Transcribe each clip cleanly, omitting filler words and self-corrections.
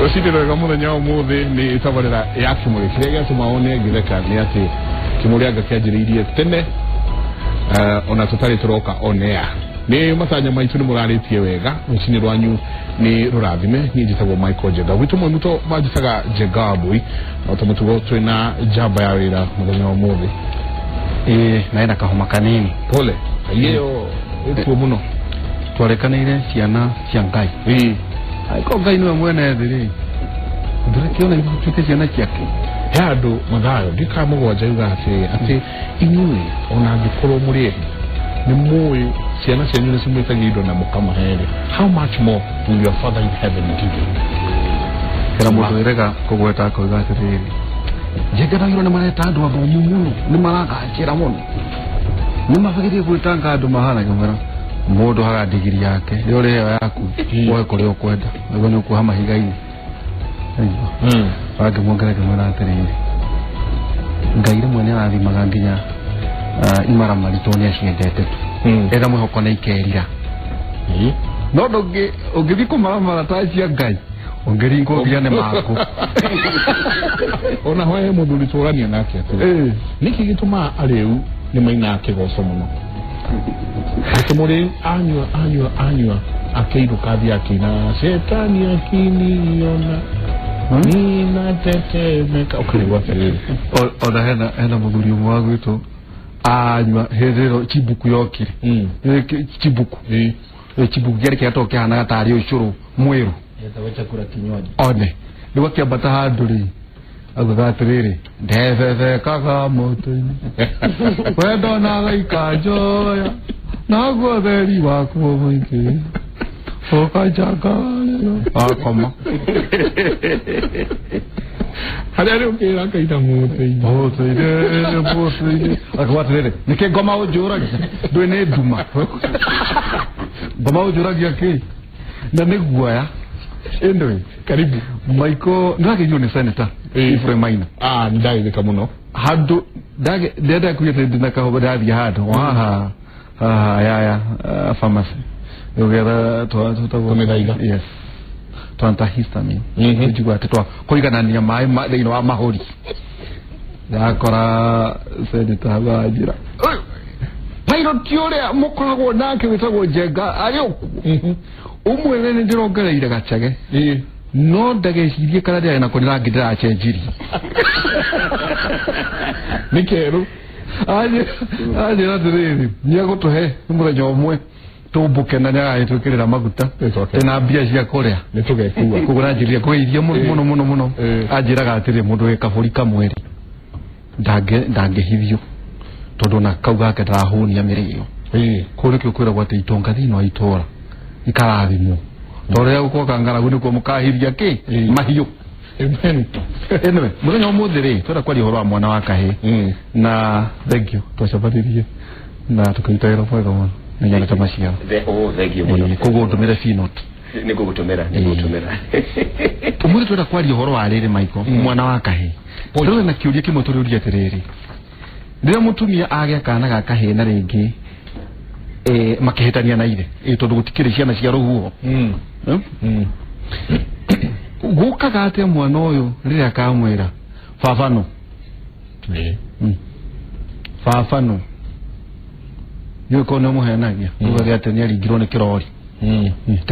Rũcinĩ rwega mũthenya wa ũmũthĩ nĩ tabarĩra ya kĩmũrĩ. Kĩrĩa gĩatũma one ngĩtheka nĩ atĩ kĩmũrĩ anga kĩanjĩrĩirie tene, ona tũtarĩ tũroka on air. Nĩ matanya maitũ nĩ mũrarĩtie wega, rũcinĩ rwanyu nĩ rũrathime. Niĩ njĩtagwo Michael Njenga, gwitũ Mwemuto manjĩtaga Njenga wa Mbũi. O ta mũtugo twĩna njamba ya wĩra mũthenya wa ũmũthĩ. Ĩĩ, na ena kahoma kanini. Pole, ĩyo ĩkuo mũno. Twarekanĩire ciana cia Ngai. Angĩkorwo Ngai nĩwe mwene thĩ rĩ, ndũrekĩona ithuĩ tũtuĩke ciana ciake. He andũ Mathayo ndika 7 yuga atĩ inyuĩ ona angĩkorwo mũrĩ ehi nĩ mũĩ ciana cianyu nĩ cimwĩtagia indo na mũkamahe rĩ, how much more will your father in heaven give you? Hena mũndũ wĩrega kũgweta akoiga atĩrĩrĩ, njenganagĩrwo nĩ mareta andũ athomu mũno, nĩ maragacĩra mũno, nĩ mabagĩrie gwĩtanga andũ mahana. Ngĩmwĩra mũndũ haga ndigiri yake rĩo rĩheo yaku woe kũrĩa ũkwenda, nĩguo nĩ ũkuoha mahiga-inĩ. Wangĩmuongera ngĩmwĩra atĩrĩrĩ, Ngai rĩmwe nĩ arathimaga nginya imaramari tondũ nĩ aciendete tu. Ena mwĩhoko na ikerira. No ndũngĩ ũngĩthiĩ kũmaramara ta cia Ngai, ũngĩringwo nginya nĩ mangũ. Ona ho he mũthuri tũrania nake atĩrĩ, nĩkĩ gĩtũmaga arĩu nĩ mainaga kĩgoco mũno, atĩ mũrĩu anyua anyua anyua akĩinũka athiĩ akĩina shetani akiniona ninatetemeka, ũkarigwo atĩrĩrĩ. Ona hena mũthuri ũmwe wa gwitũ anyua hĩndĩ ĩro chimbuku yokire. Chimbuku. Chimbuku kĩarĩ kĩrĩa to kĩhanaga tarĩ ũcũrũ mwĩrũ. Etagwo chakula kinywaji. One rĩu akĩambata handũ rĩ, augaga atĩrĩrĩ, ndebebekaga mũtĩ-inĩ wendo na gaikanjoya naguo theri wakuo mũingĩ ũkanjangarĩra akoma. Harĩa rĩ ũkĩra akaina mũtĩ-inĩ. Mũtĩ-inĩ, mũtĩ-inĩ, akauga atĩrĩrĩ, nĩkĩ ngoma ũnjũragia? Ndũĩ nĩ nduma ngoma ũnjũragia kĩ na nĩ guoya. Anyway, karibu Michael, ndĩrageithio nĩ Senator Ephraim Maina. Ah, nĩ ndagĩthĩka mũno. Handũ ndenda kuĩte ndĩna kahũba, ndathiĩ handũ haha haha yaya pharmacy ũgetha twatagwo Tũmĩthaiga. Yes, twa antihistamine. Njigua atĩ twa kũiganania maĩ thĩinĩ wa mahũri. Ndakora senator hau anjĩra, "Ũyũ, pilot ũrĩa mũkoragwo nake wĩtagwo Njenga arĩ ũkuo, ũmwĩre nĩ ndĩrongereire gacege, no ndagecirie kana ndĩrarĩ nako nĩ rangi ndĩracenjirie." Nĩ kerũ. Anjĩra atĩrĩrĩ, nĩ egũtũhe mũthenya ũmwe tũmbũke na nĩ agagĩtwĩkĩrĩra maguta. Nĩtwakena. Ena mbia cia kũrĩa. Nĩ tũgekua. Koguo nanjĩrire kũgeithia mũno mũno mũno mũno. Anjĩraga atĩrĩ, mũndũ wĩ kabũri kamwe rĩ, ndangĩhithio tondũ ona kau gake ndarahũnia mĩrĩo. Kũu nĩkĩo kwĩragwo atĩ itonga thĩinĩ wa itũra ikarathimwo, tondũ rĩrĩa gũkoka ng'aragu nĩkuo mũkahithia kĩ mahiũ. Amen. Anyway, mũthenya wa ũmũthĩ rĩ, twenda kwaria ũhoro wa mwana wa kahĩĩ. Na thank you, twacemanirie na tũkĩruta wĩra mwega mũno, nĩ nyonete maciaro. Oh, thank you mũno. Koguo ndũmĩre fee note. Nĩ ngũgũtũmĩra, nĩ ngũgũtũmĩra. Ũmũthĩ twenda kwaria ũhoro wa rĩrĩ, Michael, mwana wa kahĩĩ. Tũrĩ na kĩũria kĩmwe tũrĩũria atĩrĩrĩ, rĩrĩa mũtumia agĩa kana ga kahĩĩ na rĩngĩ makĩhĩtania na ithe, tondũ gũtikĩrĩ ciana cia rũhuho. Eh? Gũkaga atĩa mwana ũyũ rĩrĩa akamwĩra baba no? Baba no nĩ ũkorwo nĩ ũmũhenagia ugage atĩ nĩ aringirwo nĩ kĩrori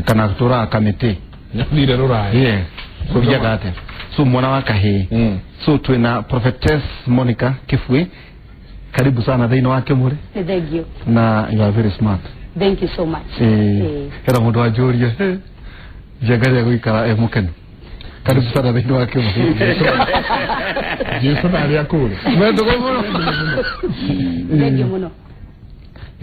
kana tũraga kamĩtĩ. Nĩathire rũraya. Yeah. Gũthiaga atĩa so mwana wa kahĩĩ? So twĩna Prophetess Monica Kĩbuĩ, karibu sana thĩinĩ wa Kĩmũrĩ. Thank you. Na you are very smart. Thank you so much. Hena mũndũ wanjũria, "Njenga rĩa gũikara e mũkenu." Karibu sana thĩinĩ wa Kĩmũrĩ. Jesu na arĩa kũrĩ. Mendũgũ mũno. Thank you mũno.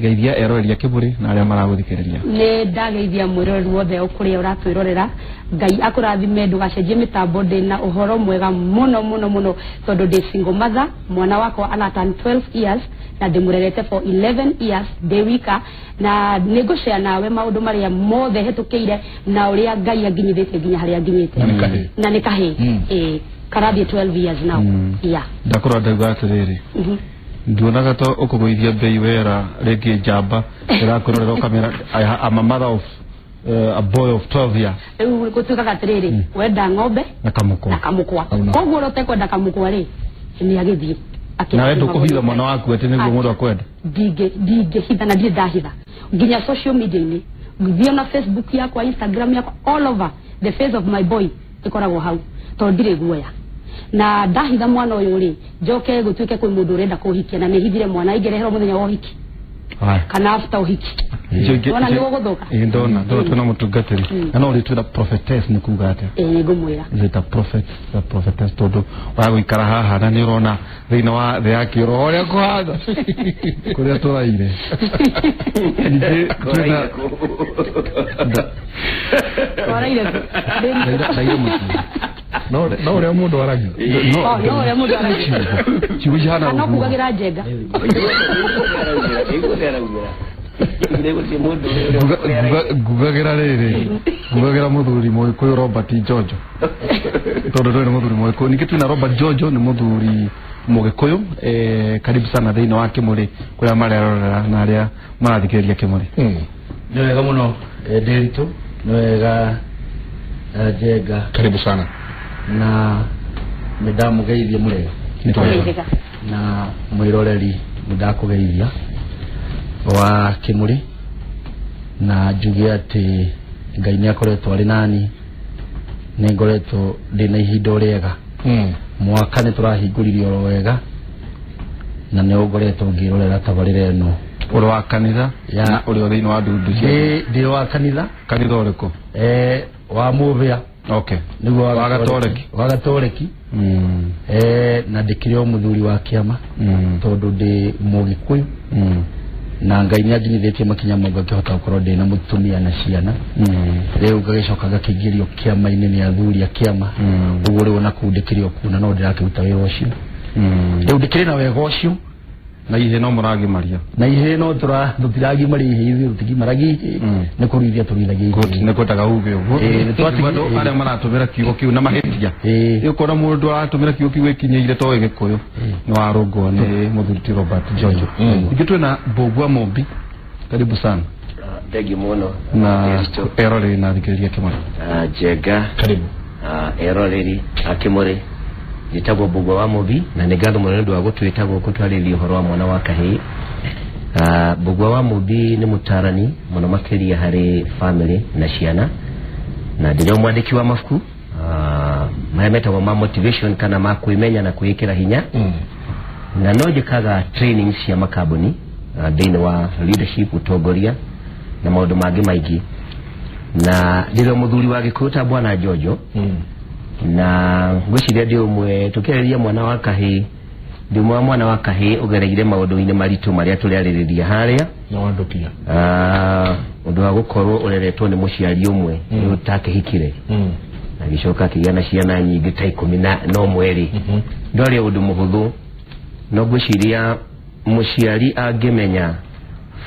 Geithia eroreri a Kĩmũrĩ na arĩa maragũthikĩrĩria. Nĩ ndageithia mwĩroreri wothe o kũrĩa ũratwĩrorera, Ngai akũrathime, ndũgacenjie mĩtambo, ndĩna ũhoro mwega mũno mũno mũno tondũ ndĩ single mother, mwana wakwa araturn 12 years na ndĩmũrerete for 11 years ndĩ wika, na nĩ ngũshare nawe maũndũ marĩa mothe hetũkĩire na ũrĩa Ngai anginyithĩtie nginya harĩa nginyĩte. Na nĩ kahĩĩ. Na nĩ kahĩĩ. Ĩĩ, karathiĩ 12 years now. Yeah. Ndakorwo ndauga atĩrĩrĩ, nduonaga to ũkũgũithia mbei wera rĩngĩ njamba ĩrakwĩrorera ũkamĩra, I'm a mother of A boy of 12 years. Rĩu gũtuĩkaga atĩrĩrĩ, wenda ng'ombe na kamũkwa. Na kamũkwa. Hauna. Koguo ũrĩa ũtekwenda kamũkwa rĩ, nĩ agĩthiĩ. Nawe ndũkũhitha mwana waku atĩ nĩguo mũndũ akwenda. Ndingĩhitha na ndirĩ ndahitha nginya social media-inĩ. Thiĩ na Facebook yakwa, Instagram yakwa, all over the face of my boy ĩkoragwo hau, tondũ ndirĩ guoya. Na ndahitha mwana ũyũ rĩ, njoke gũtuĩke kwĩ mũndũ ũrenda kũhikia na nĩhithire mwana, ingĩreherwo mũthenya wa ũhiki Haya. kana after ũhiki. Icio ingĩ- Wona nĩ gũgũthũka. Ĩĩ, ndona twĩna mũtungatĩri na no ũrĩtwĩra prophetess nĩ kuga atĩa? Ĩĩ, ngũmwĩra. Is it a prophet, a prophetess? Tondũ wa gũikara haha na nĩ ũrona thĩinĩ wa thĩ ya kĩroho ũrĩa kũhana kũrĩa tũraire. Ningĩ twĩna Twaraire. Ndaire mũciĩ. No ũrĩa mũndũ aragia. Oh, no ũrĩa mũndũ aragia. Ciugo cihana Na no ũguo. kugagĩra njenga. Ngugagĩra rĩrĩ, ngugagĩra mũthuri Mũgĩkũyũ Robert Jojo, tondũ ndũrĩ mũthuri Mũgĩkũyũ. Ningĩ twĩna Robert Jojo, nĩ mũthuri Mũgĩkũyũ. Karibu sana thĩinĩ wa Kĩmũrĩ kũrĩa marerorera na arĩa marathikĩrĩria Kĩmũrĩ. Nĩ wega mũno, Ndĩritũ, nĩ wega, Njenga. Karibu sana. Na nĩ ndamũgeithia mũrega. Tũgeithĩka. Na mwĩroreri nĩ ndakũgeithia wa Kĩmũrĩ, na njuge atĩ Ngai nĩ akoretwo arĩ nani, nĩ ngoretwo ndĩna ihinda o rĩega. Mwaka nĩ tũrahingũririe oro wega na nĩ ngoretwo ngĩrorera tabarĩra ĩno. Ũrĩ wa kanitha na ũrĩ o thĩinĩ wa ndundu cia Ndĩ wa kanitha. Kanitha ũrĩkũ? Wa Mũbĩa. Nĩguo. Wa Gatoreki. Wa Gatoreki. Na ndĩkĩrĩ o mũthuri wa kĩama tondũ ndĩ Mũgĩkũyũ na Ngai nĩ anginyithĩtie makinya mau ngakĩhota gũkorwo ndĩ na mũtumia na ciana. Rĩu ngagĩcoka ngakĩingĩrio kĩama-inĩ nĩ athuri a kĩama. Ũguo rĩu ona kũu ndĩkĩrĩ o kuo na no ndĩrakĩruta wĩra ũcio. Rĩu ndĩkĩrĩ na wega ũcio. Na ihe no mũragimaria. Na ihĩ no tũtiragimaria ihĩ, ithuĩ tũtigimaragia ihĩ. Nĩ kũruithia tũruithagia Good, ihĩ. nĩ kwendaga uge ũguo. Ĩĩ, nĩ Andũ arĩa maratũmĩra kiugo kĩu na mahĩtia. Ũkona mũndũ aratũmĩra kiugo kĩu gĩkinyĩire to Gĩkũyũ nĩ warũngwo nĩ mũthuri ti Robert Jojo. Ingĩ twĩna Mbũgua Mũmbi, karibu sana. Thengiũ mũno. Na Ndĩritũ. eroreri na thikĩrĩria Kĩmũrĩ. Njenga. Karibu. Eroreri akĩmũrĩ, njĩtagwo Mbũgua wa Mũmbi na nĩ ngatho mũno nĩ ũndũ wa gũtwĩta gũkũ twarĩrie ũhoro wa mwana wa kahĩĩ. Mbũgua wa Mũmbi nĩ mũtarani mũno makĩria harĩ family na ciana, na ndĩrĩ o mwandĩki wa mabuku marĩa metagwo ma motivation kana ma kwĩmenya na kwĩĩkĩra hinya, na no njĩkaga training cia makambuni thĩinĩ wa leadership, ũtongoria na maũndũ mangĩ maingĩ, na ndĩrĩ o mũthuri wa Gĩkũyũ ta bwana Jojo. Na ngwĩciria ndĩ ũmwe tũkĩarĩria mwana wa kahĩĩ, ndĩ ũmwe wa mwana wa kahĩĩ ũgereire maũndũ-inĩ maritũ marĩa tũrĩarĩrĩria harĩa. Na wandukia. Ũndũ wa gũkorwo ũreretwo nĩ mũciari ũmwe nĩ ũtakĩhikire agĩcoka akĩgĩa na ciana nyingĩ ta 11 rĩ, ndwarĩ ũndũ mũhũthũ. No ngwĩciria mũciari angĩmenya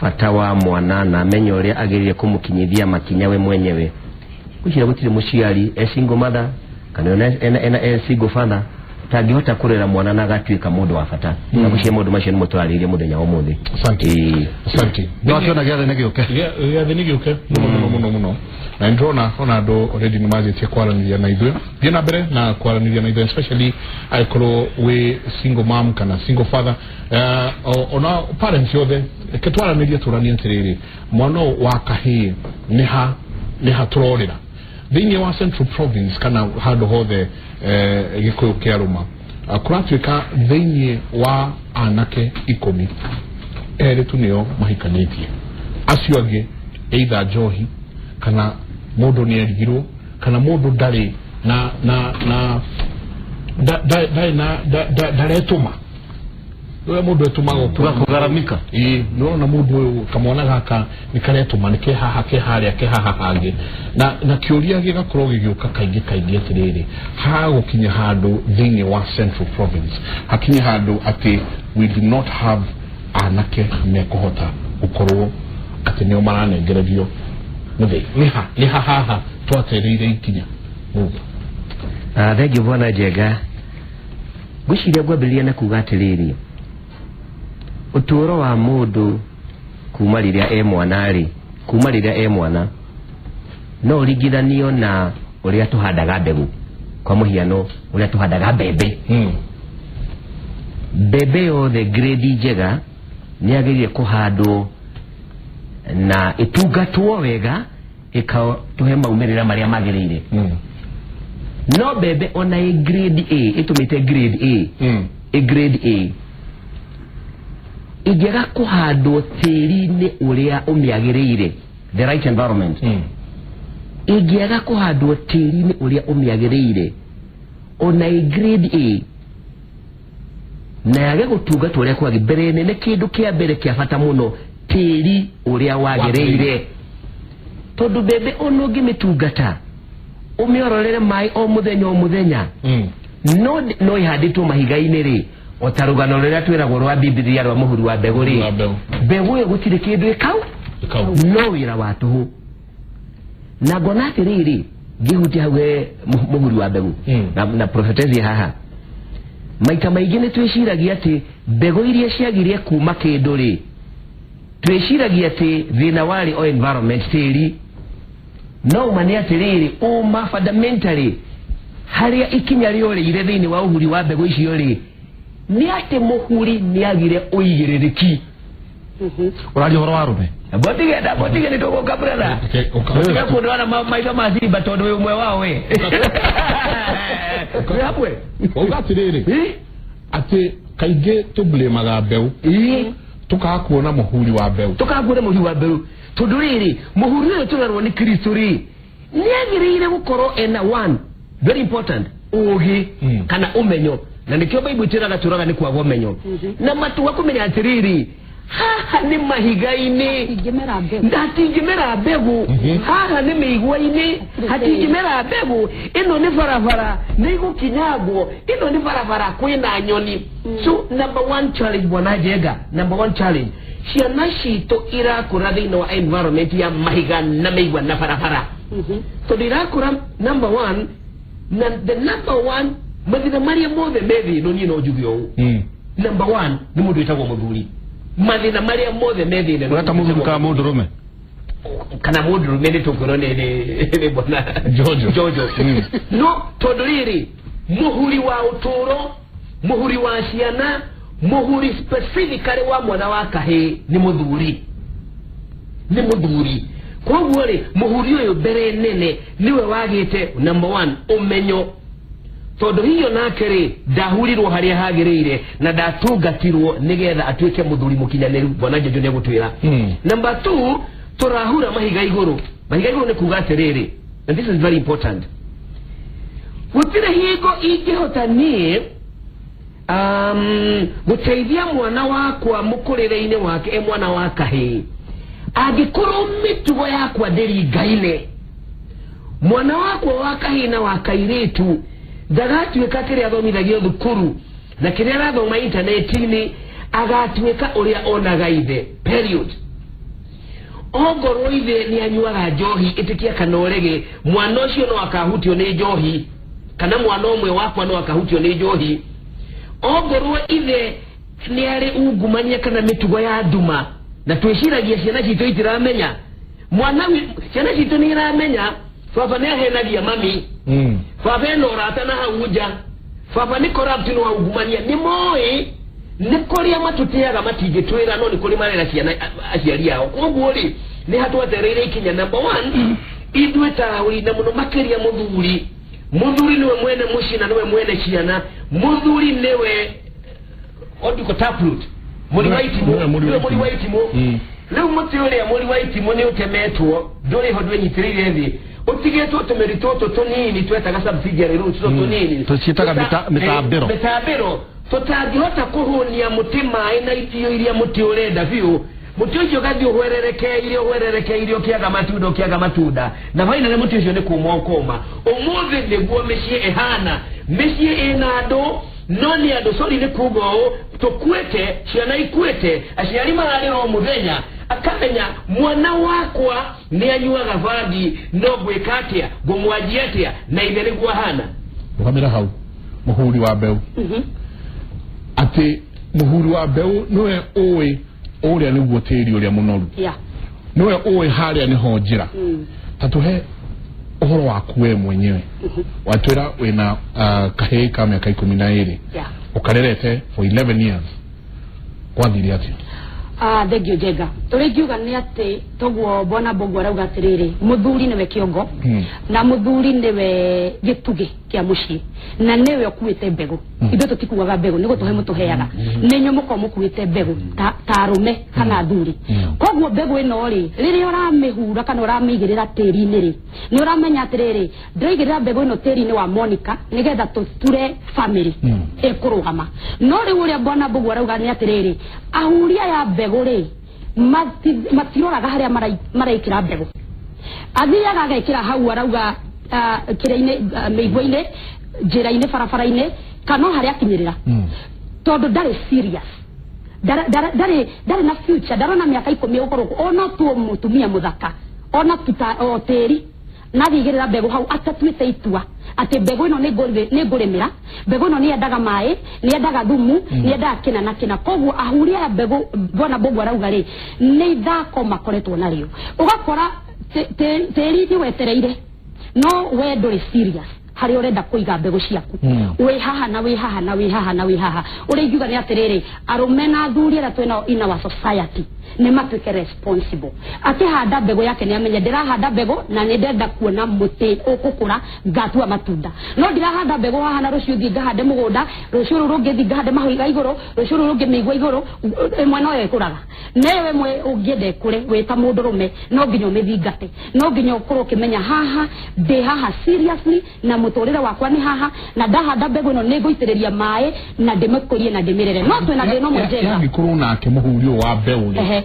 bata wa mwana na amenye ũrĩa agĩrĩire kũmũkinyithia makinya we mwenyewe, ngwĩciria gũtirĩ mũciari e single mother kana ena e single father tangĩhota kũrera mwana na agatuĩka mũndũ wa bata. Na ngwĩciria maũndũ macio nĩmo tũrarĩrĩria mũthenya wa ũmũthĩ. Asante. Ĩĩ. Asante. No akĩona gĩathĩ nĩ gĩũke. Gĩathĩ nĩ gĩũke mũno mũno mũno mũno, na nĩndĩrona ona andũ already nĩ manjĩtie kwaranĩria na ithuĩ. Thiĩ na mbere na kwaranĩria na ithuĩ, especially angĩkorwo wĩ single mom kana single father, ona parents yothe, reke twaranĩrie, tũranie atĩrĩrĩ, mwana ũyũ wa kahĩĩ nĩ ha tũrorĩra thĩinĩ wa Central Province kana handũ hothe Gĩkũyũ kĩarũma. Kũratuĩka thĩinĩ wa anake 10, erĩ tu nĩo mahikanĩtie, acio angĩ either njohi kana mũndũ nĩ erigirwo kana mũndũ ndarĩ na na na ndarĩ na ndaretũma ũrĩa mũndũ etũmaga. Tuga kũgaramika. Ĩĩ, nĩwona mũndũ ũyũ, kamwana gaka nĩ karetũma, nĩ ke haha, ke harĩa, ke haha hangĩ, na kĩũria gĩgakorwo gĩgĩũka kaingĩ kaingĩ atĩrĩrĩ, hagũkinya handũ thĩinĩ wa Central Province hakinye handũ atĩ we do not have anake mekũhota gũkorwo atĩ nĩo maranengererio mũthĩ, nĩ ha haha twatereire ikinya mũthĩ? Thengiũ bwana Njenga. Ngwĩciria ngwambĩrĩria na kuga atĩrĩrĩ, ũtũũro wa mũndũ kuma rĩrĩa e mwana rĩ, kuma rĩrĩa e mwana No ũringithanio na ũrĩa tũhandaga mbegũ, kwa mũhiano ũrĩa tũhandaga mbembe. Mbembe yothe grade njega nĩ yagĩrĩire kũhandwo na ĩtungatwo wega ĩkatũhe maumĩrĩra marĩa magĩrĩire. No mbembe ona ĩ grade A, ĩtũmĩte grade A, ĩ grade A ĩngĩaga kũhandwo tĩri-inĩ ũrĩa ũmĩagĩrĩire, the right environment, ĩngĩaga kũhandwo tĩri-inĩ ũrĩa ũmĩagĩrĩire, ona ĩ grade A na yage gũtungatwo ũrĩa kwagĩ, mbere nene kĩndũ kĩa mbere kĩa bata mũno, tĩri ũrĩa wagĩrĩire, tondũ mbembe ona ũngĩmĩtungata ũmĩororere maĩ o mũthenya o mũthenya, no ĩhandĩtwo mahiga-inĩ rĩ, o ta rũgano rũrĩa twĩragwo rwa Bibilia rwa mũhuri wa mbegũ rĩ, Wa mbegũ. Mbegũ ĩyo gũtirĩ kĩndũ ĩkau, Ĩkau. no wĩra wa tũhũ. Na ngona atĩrĩrĩ, ngĩhutia hau he mũhuri wa mbegũ na prophetess haha, maita maingĩ nĩ twĩciragia atĩ mbegũ iria ciagire kuma kĩndũ rĩ, twĩciragia atĩ thĩna warĩ o environment, tĩri. No ũma nĩ atĩrĩrĩ, ũma fundamentally harĩa ikinya rĩorĩire thĩinĩ wa ũhuri wa mbegũ icio rĩ, nĩ atĩ mũhuri nĩ agire ũigĩrĩrĩki. Ũraria ũhoro wa arũme. Botige nĩ tũgũka, brother. Okay, ũka- Botige kũndwara maitho ma simba tondũ wĩ ũmwe wao we. Wĩ hamwe. Wauga atĩrĩrĩ, atĩ kaingĩ tũblĩmaga mbeũ, tũkaga kuona mũhuri wa mbeũ. Tũkaguona mũhuri wa mbeũ, tondũ rĩrĩ, mũhuri ũyũ tũrerwo nĩ Kristo rĩ, nĩ agĩrĩire gũkorwo ena one very important ũgĩ kana ũmenyo, na nĩkĩo Bible ĩtwĩraga tũraga nĩ kwaga ũmenyo na matua kũmenya atĩrĩrĩ, haha nĩ mahiga-inĩ, Ingĩmera mbegũ. Hatingĩmera mbegũ. Haha nĩ mĩigua-inĩ, hatingĩmera mbegũ. Ĩno nĩ barabara, nĩ igũkinyangwo. Ĩno nĩ barabara, kwĩna nyoni. So number one challenge, bwana Njenga, number one challenge, ciana citũ irakũra thĩinĩ wa environment ya mahiga na mĩigua na barabara, tondũ irakũra number one, na the number one mathĩna marĩa mothe me thĩ ĩno, niĩ no njuge ũũ, number one nĩ mũndũ wĩtagwo mũthuri. Mathĩna marĩa mothe me thĩ ĩno, Ũreta mũthuri kana mũndũrũme? Kana mũndũrũme, nĩ tũkwĩrwo nĩ bwana Jojo. Jojo. No tondũ rĩrĩ, mũhuri wa ũtũũro, mũhuri wa ciana, mũhuri specifically wa mwana wa kahĩĩ nĩ mũthuri, nĩ mũthuri. Koguo rĩ, mũhuri ũyũ mbere nene nĩwe wagĩte number one ũmenyo, tondũ hiyo nake rĩ, ndahurirwo harĩa hagĩrĩire na ndatungatirwo nĩgetha atuĩke mũthuri mũkinyanĩru. Bwana Jojo nĩ egũtwĩra. Number two, tũrahura mahiga igũrũ. Mahiga igũrũ nĩ kuga atĩrĩrĩ, and this is very important, gũtirĩ hingo ingĩhota niĩ gũteithia mwana wakwa mũkũrĩre-inĩ wake e mwana wa kahĩĩ angĩkorwo mĩtugo yakwa ndĩringaine. Mwana wakwa wa kahĩĩ na wa kairĩtu ndagatuĩka kĩrĩa athomithagio thukuru na kĩrĩa arathoma intaneti-inĩ, agatuĩka ũrĩa onaga ithe, period. Ongorwo ithe nĩ anyuaga njohi, ĩtĩkia kana ũrege, mwana ũcio no akahutio nĩ njohi, kana mwana ũmwe wakwa no akahutio nĩ njohi. Ongorwo ithe nĩ arĩ ungumania kana mĩtugo ya nduma, na twĩciragia ciana citũ itiramenya, mwana ciana citũ nĩ iramenya baba nĩ ahenagia mami, baba ena ũrata na hau nja, baba nĩ corrupt, nĩ waungumania. Nĩ moĩ nĩ kũrĩa matũteaga, matingĩtwĩra, no nĩ kũrĩ marera ciana aciari ao. Koguo rĩ, nĩ hatwatereire ikinya number one ithuĩ taũri, na mũno makĩria mũthuri. Mũthuri nĩwe mwene mũciĩ na nĩwe mwene ciana. Mũthuri nĩwe, what do you call taproot, mũri wa itimũ. Nĩwe mũri wa Nĩwe mũri wa itimũ. Rĩu mũtĩ ũrĩa mũri wa itimũ nĩ ũtemetwo, ndũrĩ ho, ndwĩnyitĩrĩire thĩ, ũtigĩtwo tũmĩri tũtũ tũnini twetaga subsidiary roots, tũtũ tũnini. Tũciĩtaga mĩtambĩro. Mĩtambĩro tũtangĩhota kũhũnia mũtĩ maĩ na irio iria mũtĩ ũrenda biũ. Mũtĩ ũcio ũgathiĩ ũhwererekeire, ũhwererekeire, ũkĩaga matunda, ũkĩaga matunda, na finally mũtĩ ũcio nĩ kũma ũkũma. Ũmũthĩ nĩguo mĩciĩ ĩhana. Mĩciĩ ĩna andũ, no nĩ andũ, sorry nĩ kuga ũũ, tũkuĩte, ciana ikuĩte, aciari mararĩra o mũthenya, akamenya mwana wakwa nĩ anyuaga bangi, no ngwĩka atĩa, ngũmwanjia atĩa, na ithe nĩguo ahana. Rũgamĩra hau, mũhuri wa mbeũ, atĩ mũhuri wa mbeũ nĩwe ũĩ ũrĩa nĩguo tĩri ũrĩa mũnoru, nĩwe ũĩ harĩa nĩho njĩra. Ta tũhe Ũhoro waku we mwenyewe, watwĩra wĩna kahĩĩ ka mĩaka 12. Ũkarerete for 11 years, gwathire atĩa? Ah, thengio Njenga. Ũrĩa ingiuga nĩ atĩ toguo bwana Mbũgua arauga atĩrĩrĩ, mũthuri nĩwe kĩongo na mũthuri nĩwe gĩtugĩ kĩa mũciĩ na nĩwe ũkuĩte mbegũ. Ithuĩ tũtikuaga mbegũ, nĩ gũtũhe mũtũheaga, nĩ inyuĩ mũkoragwo mũkuĩte mbegũ ta arũme kana athuri. Koguo mbegũ ĩno rĩ, rĩrĩa ũramĩhura kana ũramĩigĩrĩra tĩri-inĩ rĩ, nĩ ũramenya atĩrĩrĩ, ndĩraigĩrĩra mbegũ ĩno tĩri-inĩ wa Monica nĩgetha tũture family ĩkũrũgama. No rĩu ũrĩa bwana Mbũgua arauga nĩ atĩrĩrĩ, ahuri aya mbegũ rĩ, matiroraga harĩa maraikĩra mbegũ. Athiaga agekĩra hau arauga kĩrĩa-inĩ, mĩigua-inĩ, njĩra-inĩ, barabara-inĩ, kana o harĩa akinyĩrĩra, tondũ ndarĩ serious. Ndarĩ na future, ndarona mĩaka 10 gũkorwo ona tu mũtumia mũthaka, ona tuta o tĩri nathigĩrĩra mbegũ hau atatuĩte itua atĩ mbegũ ĩno nĩ ngũrĩmĩra, mbegũ ĩno nĩ yendaga maĩ, nĩ yendaga thumu, nĩ yendaga kĩna na kĩna. Koguo ahuri aya mbegũ, bwana Mbũgua arauga rĩ, nĩ ithako makoretwo narĩo. Ũgakora tĩri nĩ wetereire, no we ndũrĩ serious harĩa ũrenda kũiga mbegũ ciaku. Wĩ haha na wĩ haha na wĩ haha na wĩ haha. Ũrĩa ingiuga nĩ atĩrĩrĩ, arũme na athuri arĩa twĩ nao in our society nĩ matuĩke responsible. Akĩhanda mbegũ yake nĩ amenye, ndĩrahanda mbegũ na nĩ ndenda kuona mũtĩ ũgũkũra ngatua matunda, no ndirahanda mbegũ haha na rũciũ thiĩ ngahande mũgũnda, rũciũ rũu rũngĩ thiĩ ngahande mahiga igũrũ, rũciũ rũu rũngĩ mĩigua igũrũ. Ĩmwe noyo ĩkũraga, neyo ĩmwe ũngĩenda ĩkũre wĩ ta mũndũrũme no nginya ũmĩthingate, no nginya ũkorwo ũkĩmenya haha ndĩ haha seriously na mũtũrĩre wakwa nĩ haha, na ndahanda mbegũ ĩno nĩ ngũitĩrĩria maĩ na ndĩmĩkũrie na ndĩmĩrere. No twĩna thĩna ũmwe, Njenga. Yangĩkorwo nake mũhuri ũyũ wa mbeũ rĩ,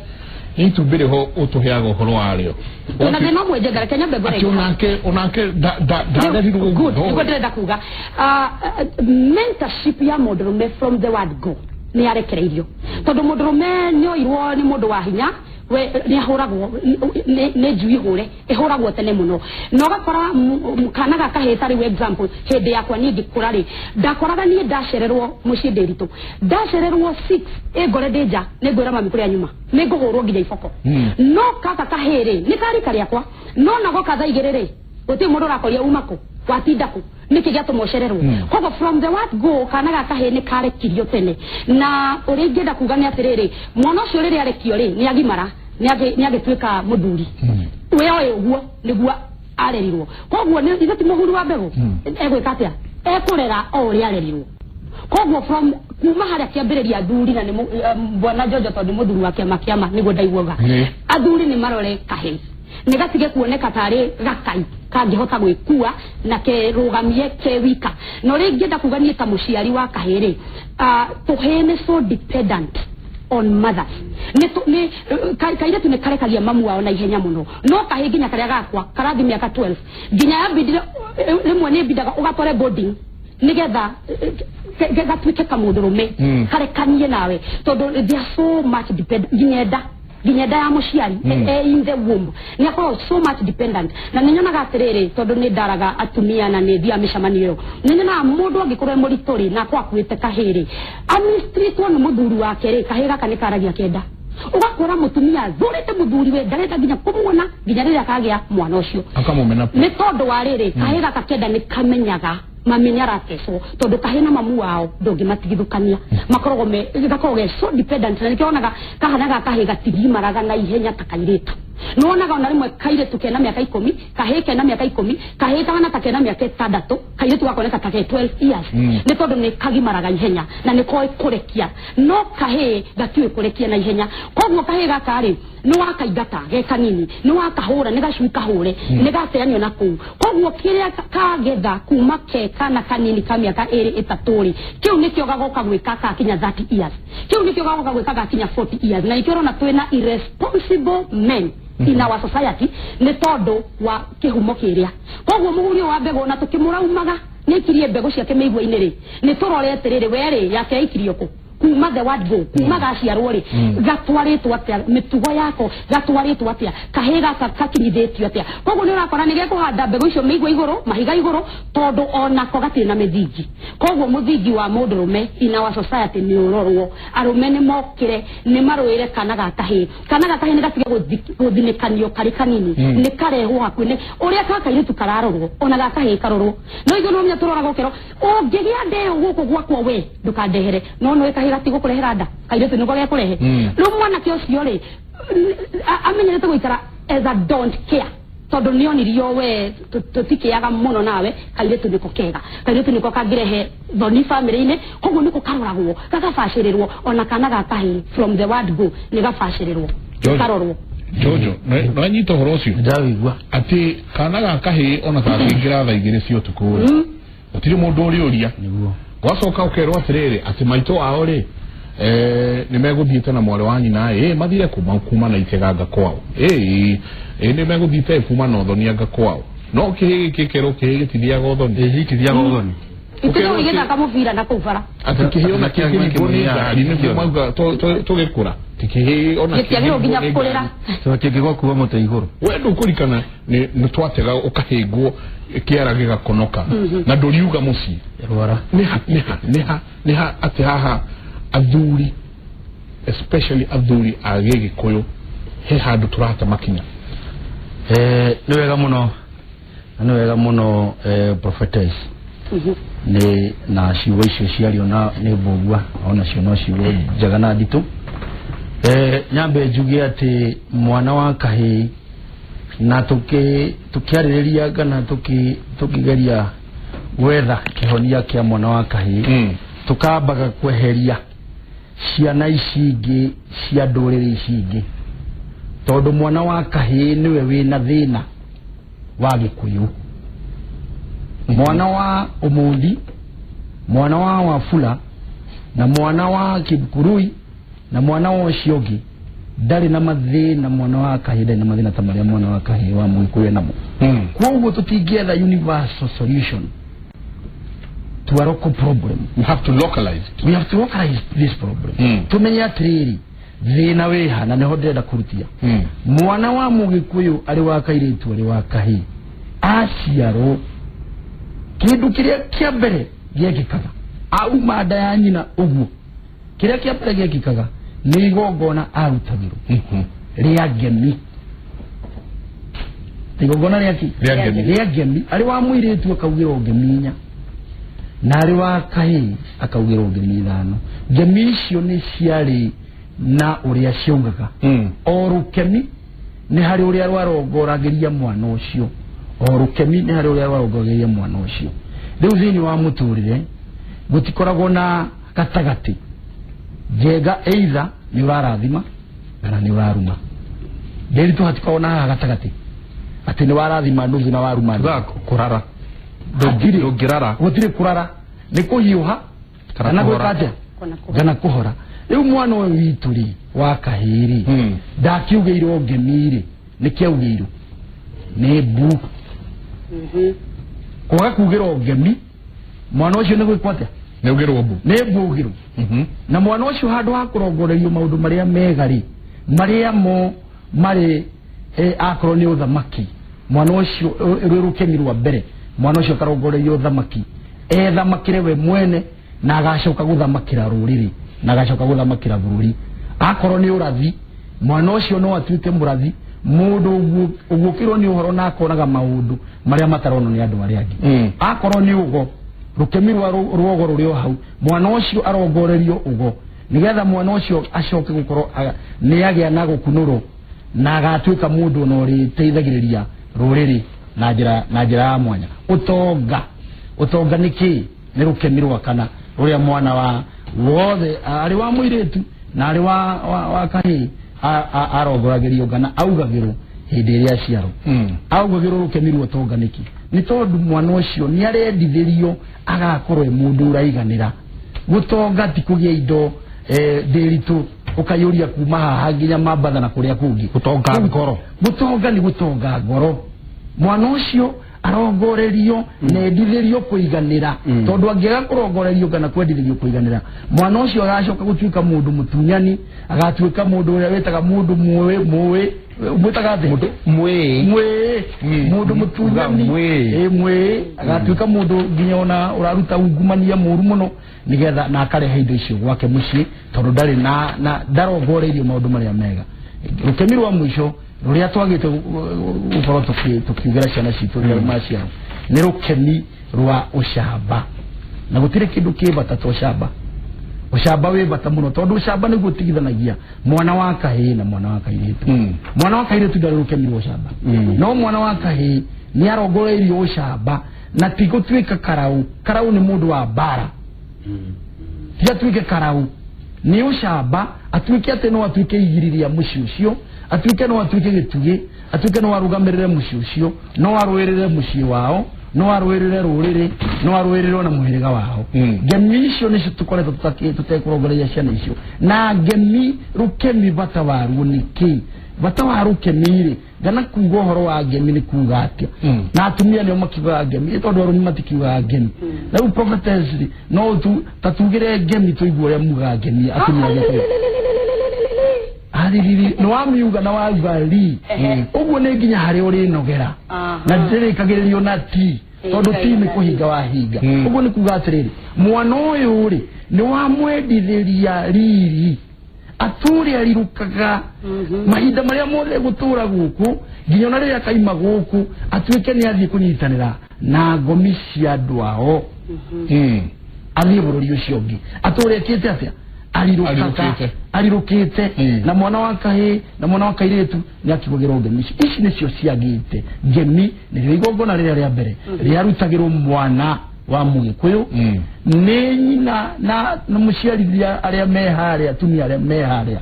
nĩ itumbĩ rĩho ũtũheaga ũhoro warĩo. Twĩna thĩna ũmwe, Njenga, reke nyambe ngore. Atĩ onake ndarerirwo Good. ũguo. Nĩguo ndĩrenda kuga. Mentorship ya mũndũrũme from the word go nĩ yarekereirio, tondũ mũndũrũme nĩ oirwo nĩ mũndũ wa hinya, we nĩ ahũragwo nĩ njui hũre ĩhũragwo tene mũno, na ũgakora kana gaka kahĩĩ, ta rĩu example, hĩndĩ yakwa niĩ ngĩkũra rĩ, ndakoraga niĩ ndacererwo mũciĩ ndĩ ritũ, ndacererwo 6 ĩngore ndĩ nja, nĩ ngwĩra mami kũrĩa nyuma nĩ ngũhũrwo nginya iboko. No kaka kahĩĩ rĩ, nĩ karika rĩakwa, no nagoka thaa 2 rĩ, gũtirĩ mũndũ ũrakoria uma kũ, watinda kũ, nĩkĩ gĩatũma ũcererwo. Koguo from the word go kana gaka kahĩĩ nĩ karekirio tene. Na ũrĩa ingĩenda kuga nĩ atĩrĩrĩ, mwana ũcio rĩrĩa arekio rĩ, nĩ agimara, nĩ agĩtuĩka mũthuri, we oĩ ũguo nĩguo arerirwo. Koguo nĩ ithe ti mũhuri wa mbegũ, egwĩka atĩa? Ekũrera o ũrĩa arerirwo. Koguo from kuma harĩa kĩambĩrĩria, athuri na nĩ bwana Jojo, tondũ nĩ mũthuri wa kĩama nĩguo ndaiguaga, athuri nĩ marore kahĩĩ nĩ gatige kuoneka tarĩ gakai kangĩhota gwĩkua na kerũgamie ke wika. Na ũrĩa ingĩenda kuga niĩ ta mũciari wa kahĩĩ rĩ, tũhĩĩ nĩ so dependent on mothers. Nĩ kairĩtu nĩ karekagia mamu wao na ihenya mũno, no kahĩĩ nginya karĩa gakwa karathi mĩaka 12 nginya yambindire, rĩmwe nĩ mbindaga ũgatware boarding nigetha gatuĩke kamũndũrũme karekanie nawe, tondũ they are so much depend nginya nda ya mũciari, in the womb nĩ akoragwo so much dependent. Na nĩ nyonaga atĩrĩrĩ, tondũ nĩ ndaraga atumia na nĩ thiaga mĩcemanio ĩyo, nĩ nyonaga mũndũ angĩkorwo e mũritũ rĩ, na akorwo akuĩte kahĩĩ rĩ, amistritwo nĩ mũthuri wake rĩ, kahĩĩ gaka nĩ karagia kenda. Ũgakora mũtumia athũrĩte mũthuri we, ndarenda nginya kũmuona nginya rĩrĩa akagĩa mwana ũcio. Akamũmena. Nĩ tondũ wa rĩrĩ, kahĩĩ gaka kenda nĩ kamenyaga mami nĩ aratecwo, tondũ kahĩĩ na mamu wao ndũngĩmatigithũkania, makoragwo me gakoragwo ge so dependent. Na nĩkĩo wonaga kahana ga kahĩĩ gatigimaraga na ihenya ta kairĩtu. Nĩ wonaga ona rĩmwe kairĩtu kena mĩaka 10, kahĩĩ kena mĩaka 10, kahĩĩ kahana ta kena mĩaka 6, kairĩtu gakoneka ta ke 12 years, nĩ tondũ nĩ kagimaraga ihenya na nĩ koĩ kũrekia, no kahĩĩ gatiũĩ kũrekia na ihenya. Koguo kahĩĩ gaka rĩ, nĩ wakaingata ge kanini, nĩ wakahũra, nĩ gacui kahũre, nĩ gateanio na kũu. Koguo kĩrĩa kagetha kuma ke kana kanini ka mĩaka 2 3 rĩ, kĩu nĩkĩo gagoka gwĩka gakinya 30 years, kĩu nĩkĩo gagoka gwĩka gakinya 40 years. Na nĩkĩo ũrona twĩna irresponsible men in our society, nĩ tondũ wa kĩhumo kĩrĩa. Koguo mũhuri ũyũ wa mbegũ, na tũkĩmũraumaga nĩ aikirie mbegũ ciake mĩigua-inĩ rĩ, nĩ tũrore atĩrĩrĩ, we rĩ, yake aikirio kũ? Kuma the word go, kuma gaciarwo rĩ, gatwarĩtwo atĩa? Mĩtugo yako gatwarĩtwo atĩa? Kahĩ gaka kakinyithĩtio atĩa? Koguo nĩ ũrakora nĩ gekũhanda mbegũ icio mĩigua igũrũ, mahiga igũrũ, tondũ onako gatirĩ na mĩthingi. Koguo mũthingi wa mũndũrũme in our society nĩ ũrorwo. Arũme nĩ mokĩre, nĩ marũĩre kana ga kahĩ. Kana ga kahĩ nĩ gatige gũthinĩkanio karĩ kanini, nĩ karehwo hakuhĩ nĩ ũrĩa ka kairĩtu kararorwo, ona ga kahĩ karorwo. No ithuĩ no nginya tũroraga ũkerwo ũngĩgĩa nda ĩyo gũkũ gwakwa we ndũkandehere, no nĩ kahĩ gatigũkũrehera nda, kairĩtu nĩko gekũrehe. Rĩu mwanake ũcio rĩ, amenyerete gũikara as a don't care, tondũ nĩ onirio we tũtikĩaga mũno nawe, kairĩtu nĩko kega, kairĩtu nĩko kangĩrehe thoni bamĩrĩ-inĩ. Koguo nĩko karoragwo, gagabacĩrĩrwo. Ona kana ga kahĩ from the word go nĩ gabacĩrĩrwo, Jojo. karorwo. Jojo, nĩwanyita ũhoro ũcio? Ndawigua. Atĩ kana ga kahĩ ona gakĩingĩra thaa 2 cia ũtukũ rĩ, gũtirĩ mũndũ ũrĩũria. Nĩguo. Gwacoka ũkerwo atĩrĩrĩ, atĩ maitũ ao rĩ, nĩ megũthiĩte na mwarĩ wa nyina ĩ, mathire kuma na iteganga kwao ĩ, nĩ megũthiĩte kuma na ũthoni anga kwao, no kĩhĩ gĩkĩ kerwo kĩhĩ gĩtithiaga ũthoni. Ĩ, itithiaga ũthoni. Itigwo igĩthaka mũbira na kũu bara. Atĩ kĩhĩ ona kĩngĩringwo nĩ ngari, nĩguo mauga tũgĩkũra ti kĩhĩ ona gĩtiagĩrĩirwo nginya kĩngĩringwo nĩ kũrĩra. ngari. Tondũ kĩngĩgwa kuma mũtĩ igũrũ. We ndũkũrikana nĩ twatega ũkahĩngwo kĩara gĩgakonoka na ndũriuga mũciĩ. Rwara. Nĩha nĩha nĩha nĩha atĩ haha athuri, especially athuri a gĩgĩkũyũ, he handũ tũrate makinya. Nĩ wega mũno na nĩ wega mũno, prophetess, nĩ na ciugo icio ciario na nĩ mbũgua, onacio no ciugo njega na nditũ. Nyambe njuge atĩ mwana wa kahĩĩ na tũkĩarĩrĩria kana tũkĩgeria gwetha kĩhonia kĩa mwana wa kahĩĩ, tũkambaga kweheria ciana ici ingĩ cia ndũrĩrĩ ici ingĩ, tondũ mwana wa kahĩĩ nĩwe wĩna thĩna wa Gĩkũyũ. Mwana wa Ũmũndi, mwana wa Wafula na mwana wa Kibkurui na mwana wa ũcio ũngĩ ndarĩ na mathĩna. Mwana wa kahĩĩ ndarĩ na mathĩna ta marĩa mwana wa kahĩĩ wa Mũgĩkũyũ enamo. Koguo tũtingĩetha universal solution to a local problem. We have to localize it. We have to localize this problem. Tumenye atĩrĩrĩ, thĩna wĩha, na nĩho ndĩrenda kũrutia. Mwana wa Mũgĩkũyũ, arĩ wa kairĩtu, arĩ wa kahĩĩ, aciarwo, kĩndũ kĩrĩa kĩa mbere gĩekĩkaga auma nda ya nyina ũguo, kĩrĩa kĩa mbere gĩekĩkaga nĩ igongona arutagĩrwo rĩa ngemi. Igongona rĩa kĩ? Rĩa ngemi. Rĩa ngemi. Arĩ wa mũirĩtu akaugĩrwo ngemi 4, na arĩ wa kahĩĩ akaugĩrwo ngemi 5. Ngemi icio nĩ ciarĩ na ũrĩa ciaugaga. O rũkemi nĩ harĩ ũrĩa rwarongoragĩria mwana ũcio, o rũkemi nĩ harĩ ũrĩa rwarongoragĩria mwana ũcio. Rĩu thĩinĩ wa mũtũrĩre gũtikoragwo na gatagatĩ. Njenga, either nĩ ũrarathima kana nĩ ũraruma. Ndĩritũ, hatikoragwo na haha gatagatĩ atĩ nĩ warathima nuthu na waruma nuthu. Tugaga kũrara. Hatirĩ. Ndũngĩrara. Gũtirĩ kũrara, nĩ kũhiũha Kana kana gwĩka kũhora. atĩa? Kana kũhora. Kana kũhora. Rĩu mwana ũyũ witũ rĩ, wa kahĩĩ rĩ, ndakiugĩirwo ngemi rĩ, nĩ kĩaugĩirwo nĩ mbu. Kwaga kugĩrwo ngemi, mwana ũcio nĩ gwĩkwo atĩa? Nĩ ugĩrwo mbu. Nĩ mbu augĩrwo. Na mwana ũcio, handũ ha kũrongorerio maũndũ marĩa mega rĩ, marĩa mo marĩ akorwo nĩ ũthamaki, mwana ũcio rwĩ rũkemi rwa mbere, mwana ũcio akarongorerio ũthamaki, ethamakĩre we mwene na agacoka gũthamakĩra rũrĩrĩ na agacoka gũthamakĩra bũrũri. Akorwo nĩ ũrathi, mwana ũcio no atuĩke mũrathi, mũndũ ũguũkĩrwo nĩ ũhoro na akonaga maũndũ marĩa mataronwo nĩ andũ arĩa angĩ. Akorwo nĩ ũgo, rũkemi rwa rwogo rũrĩ o hau, mwana ũcio arongorerio ũgo, nĩgetha mwana ũcio acoke gũkorwo nĩ agĩa na gũkunũrwo na agatuĩka mũndũ ona ũrĩteithagĩrĩria rũrĩrĩ na njĩra ya mwanya. Ũtonga, ũtonga nĩ kĩĩ? Nĩ rũkemi rwa kana rũrĩa mwana wa wothe, arĩ wa mũirĩtu na arĩ wa kahĩĩ, arongoragĩrio ngana, augagĩrwo hĩndĩ ĩrĩa aciarwo. Augagĩrwo rũkemi rwa ũtonga nĩkĩ? Nĩ tondũ mwana ũcio nĩ arendithĩrio agakorwo e mũndũ ũraiganĩra. Gũtonga ti kũgĩa indo, ndĩritũ ũkaiyũria kuma haha nginya Mambatha na kũrĩa kũngĩ. Gũtonga ngoro. Gũtonga nĩ gũtonga ngoro. Mwana ũcio Arongorerio na endithĩrio kũiganĩra, tondũ angĩaga kũrongorerio kana kwendithĩrio kũiganĩra, mwana ũcio agacoka gũtuĩka mũndũ mũtunyani, agatuĩka mũndũ ũrĩa wĩtaga mũndũ mũĩ mũĩ mwĩtaga atĩa? Mwĩ. Mwĩ mũndũ mũtunyani. Mwĩ. Ĩ, mwĩ agatuĩka mũndũ nginya ona ũraruta ungumania mũru mũno, nĩgetha na akarehe indo icio gwake mũciĩ, tondũ ndarĩ na ndarongoreirio maũndũ marĩa mega. Rũkemi rwa mũico rũrĩa twagĩte gũkorwo tũkiugĩra ciana citũ rĩrĩa maciarwo nĩ rũkemi rwa ũcamba, na gũtirĩ kĩndũ kĩ bata ta ũcamba. Ũcamba wĩ bata mũno, tondũ ũcamba nĩguo ũtigithanagia mwana wa kahĩĩ na mwana wa kairĩtu. Mwana wa kairĩtu ndarĩ rũkemi rwa ũcamba, no mwana wa kahĩĩ nĩ arongoreirio ũcamba, na ti gũtuĩka karau. Karau nĩ mũndũ wa mbara, ti atuĩke karau, nĩ ũcamba, atuĩke atĩ no atuĩke igiri rĩa mũciĩ ũcio, atuĩke no atuĩke gĩtugĩ, atuĩke no arũgamĩrĩre mũciĩ ũcio, no arũĩrĩre mũciĩ wao, no arũĩrĩre rũrĩrĩ, no arũĩrĩre ona mũhĩrĩga wao. Ngemi icio nĩcio tũkoretwo tũtekũrongoreria ciana icio. Na ngemi, rũkemi, bata waruo nĩ kĩ? Bata wa rũkemi rĩ, ngana kuga ũhoro wa ngemi nĩ kuga atĩa? Na atumia nĩo makiugaga ngemi, ĩ tondũ arũme matikiugaga ngemi. Na rĩu prophetess rĩ, no tu ta tugĩre ngemi tũigue ũrĩa mugaga ngemi atumia Gĩkũyũ. Aririri nĩ wamiuga na wauga ri ũguo nĩ nginya harĩa ũrĩnogera na ndĩrĩkagĩrĩrio na ti, tondũ ti nĩ kũhinga wahinga. Ũguo nĩ kuga atĩrĩrĩ, mwana ũyũ rĩ, nĩ wamwendithĩria riri atũre arirũkaga mahinda marĩa mothe gũtũra gũkũ, nginya ona rĩrĩa akaima gũkũ, atuĩke nĩ athiĩ kũnyitanĩra na ngomi cia andũ ao, athiĩ bũrũri ũcio ũngĩ, atũre ekĩte atĩa? Arirũkaga. Arirũkĩte. Arirũkĩte. Na mwana wa kahĩĩ na mwana wa kairĩtu nĩ akigũgĩrwo ngemi ici. Ici nĩcio ciagĩte. Ngemi nĩrĩo igongona rĩrĩa rĩa mbere rĩarutagĩrwo mwana wa Mũgĩkũyũ nĩ nyina na mũciarithia arĩa me harĩa, atumia arĩa me harĩa,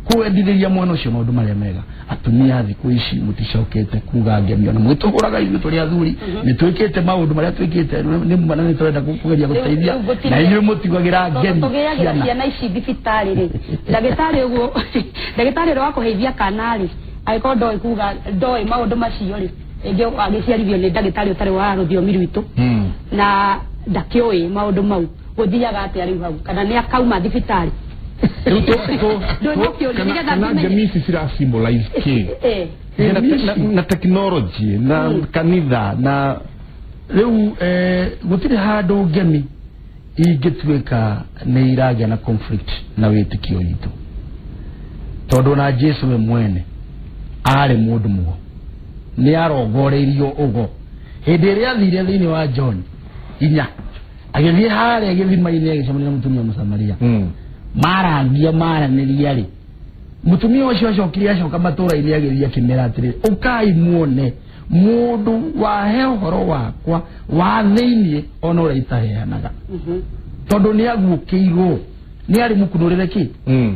kwendithĩria mwana ũcio maũndũ marĩa mega. Atumia thikũ ici mũticokete kuga ngemi, ona mũgĩtũhũraga ithuĩ tũrĩ athuri nĩ twĩkĩte maũndũ marĩa twĩkĩte nĩ mwana nĩ tũrenda kũgeria gũteithia, Rĩu ngũtinia- na inyuĩ mũtigagĩra ngemi tũgĩagĩra ciana. Ciana ici thibitarĩ rĩ, ndagĩtarĩ ũguo, ndagĩtarĩ ũrĩa wakũheithia kana rĩ, angĩkorwo ndoĩ kuga, ndoĩ maũndũ macio rĩ, rĩngĩ agĩciarithio nĩ ndagĩtarĩ ũtarĩ wa rũthiomi rwitũ na ndakĩũĩ maũndũ mau, gũthiaga atĩa rĩu hau? Kana nĩ akauma thibitarĩ? Rĩu Ndũnakĩũria, nĩgetha kana ngĩmenye. ngemi ici cira symbolize kĩ? Na technology na kanitha na Rĩu gũtirĩ handũ ngemi ingĩtuĩka nĩ iragĩa na conflict na wĩtĩkio witũ, tondũ na Jesu we mwene arĩ mũndũ mũgo, nĩ arongoreirio ũgo. Hĩndĩ ĩrĩa athire thĩinĩ wa John 4, agĩthiĩ harĩa gĩthima-inĩ, agĩcemania na mũtumia Mũsamaria, marangia maranĩria rĩ, mũtumia ũcio acokire acoka matũra-inĩ, agĩthiĩ akĩmera atĩrĩrĩ, "Ũkai muone mũndũ wahe ũhoro wakwa wa thĩiniĩ ona ũrĩa itaheanaga," tondũ nĩ aguũkĩirwo nĩ arĩ mũkunũrĩre kĩ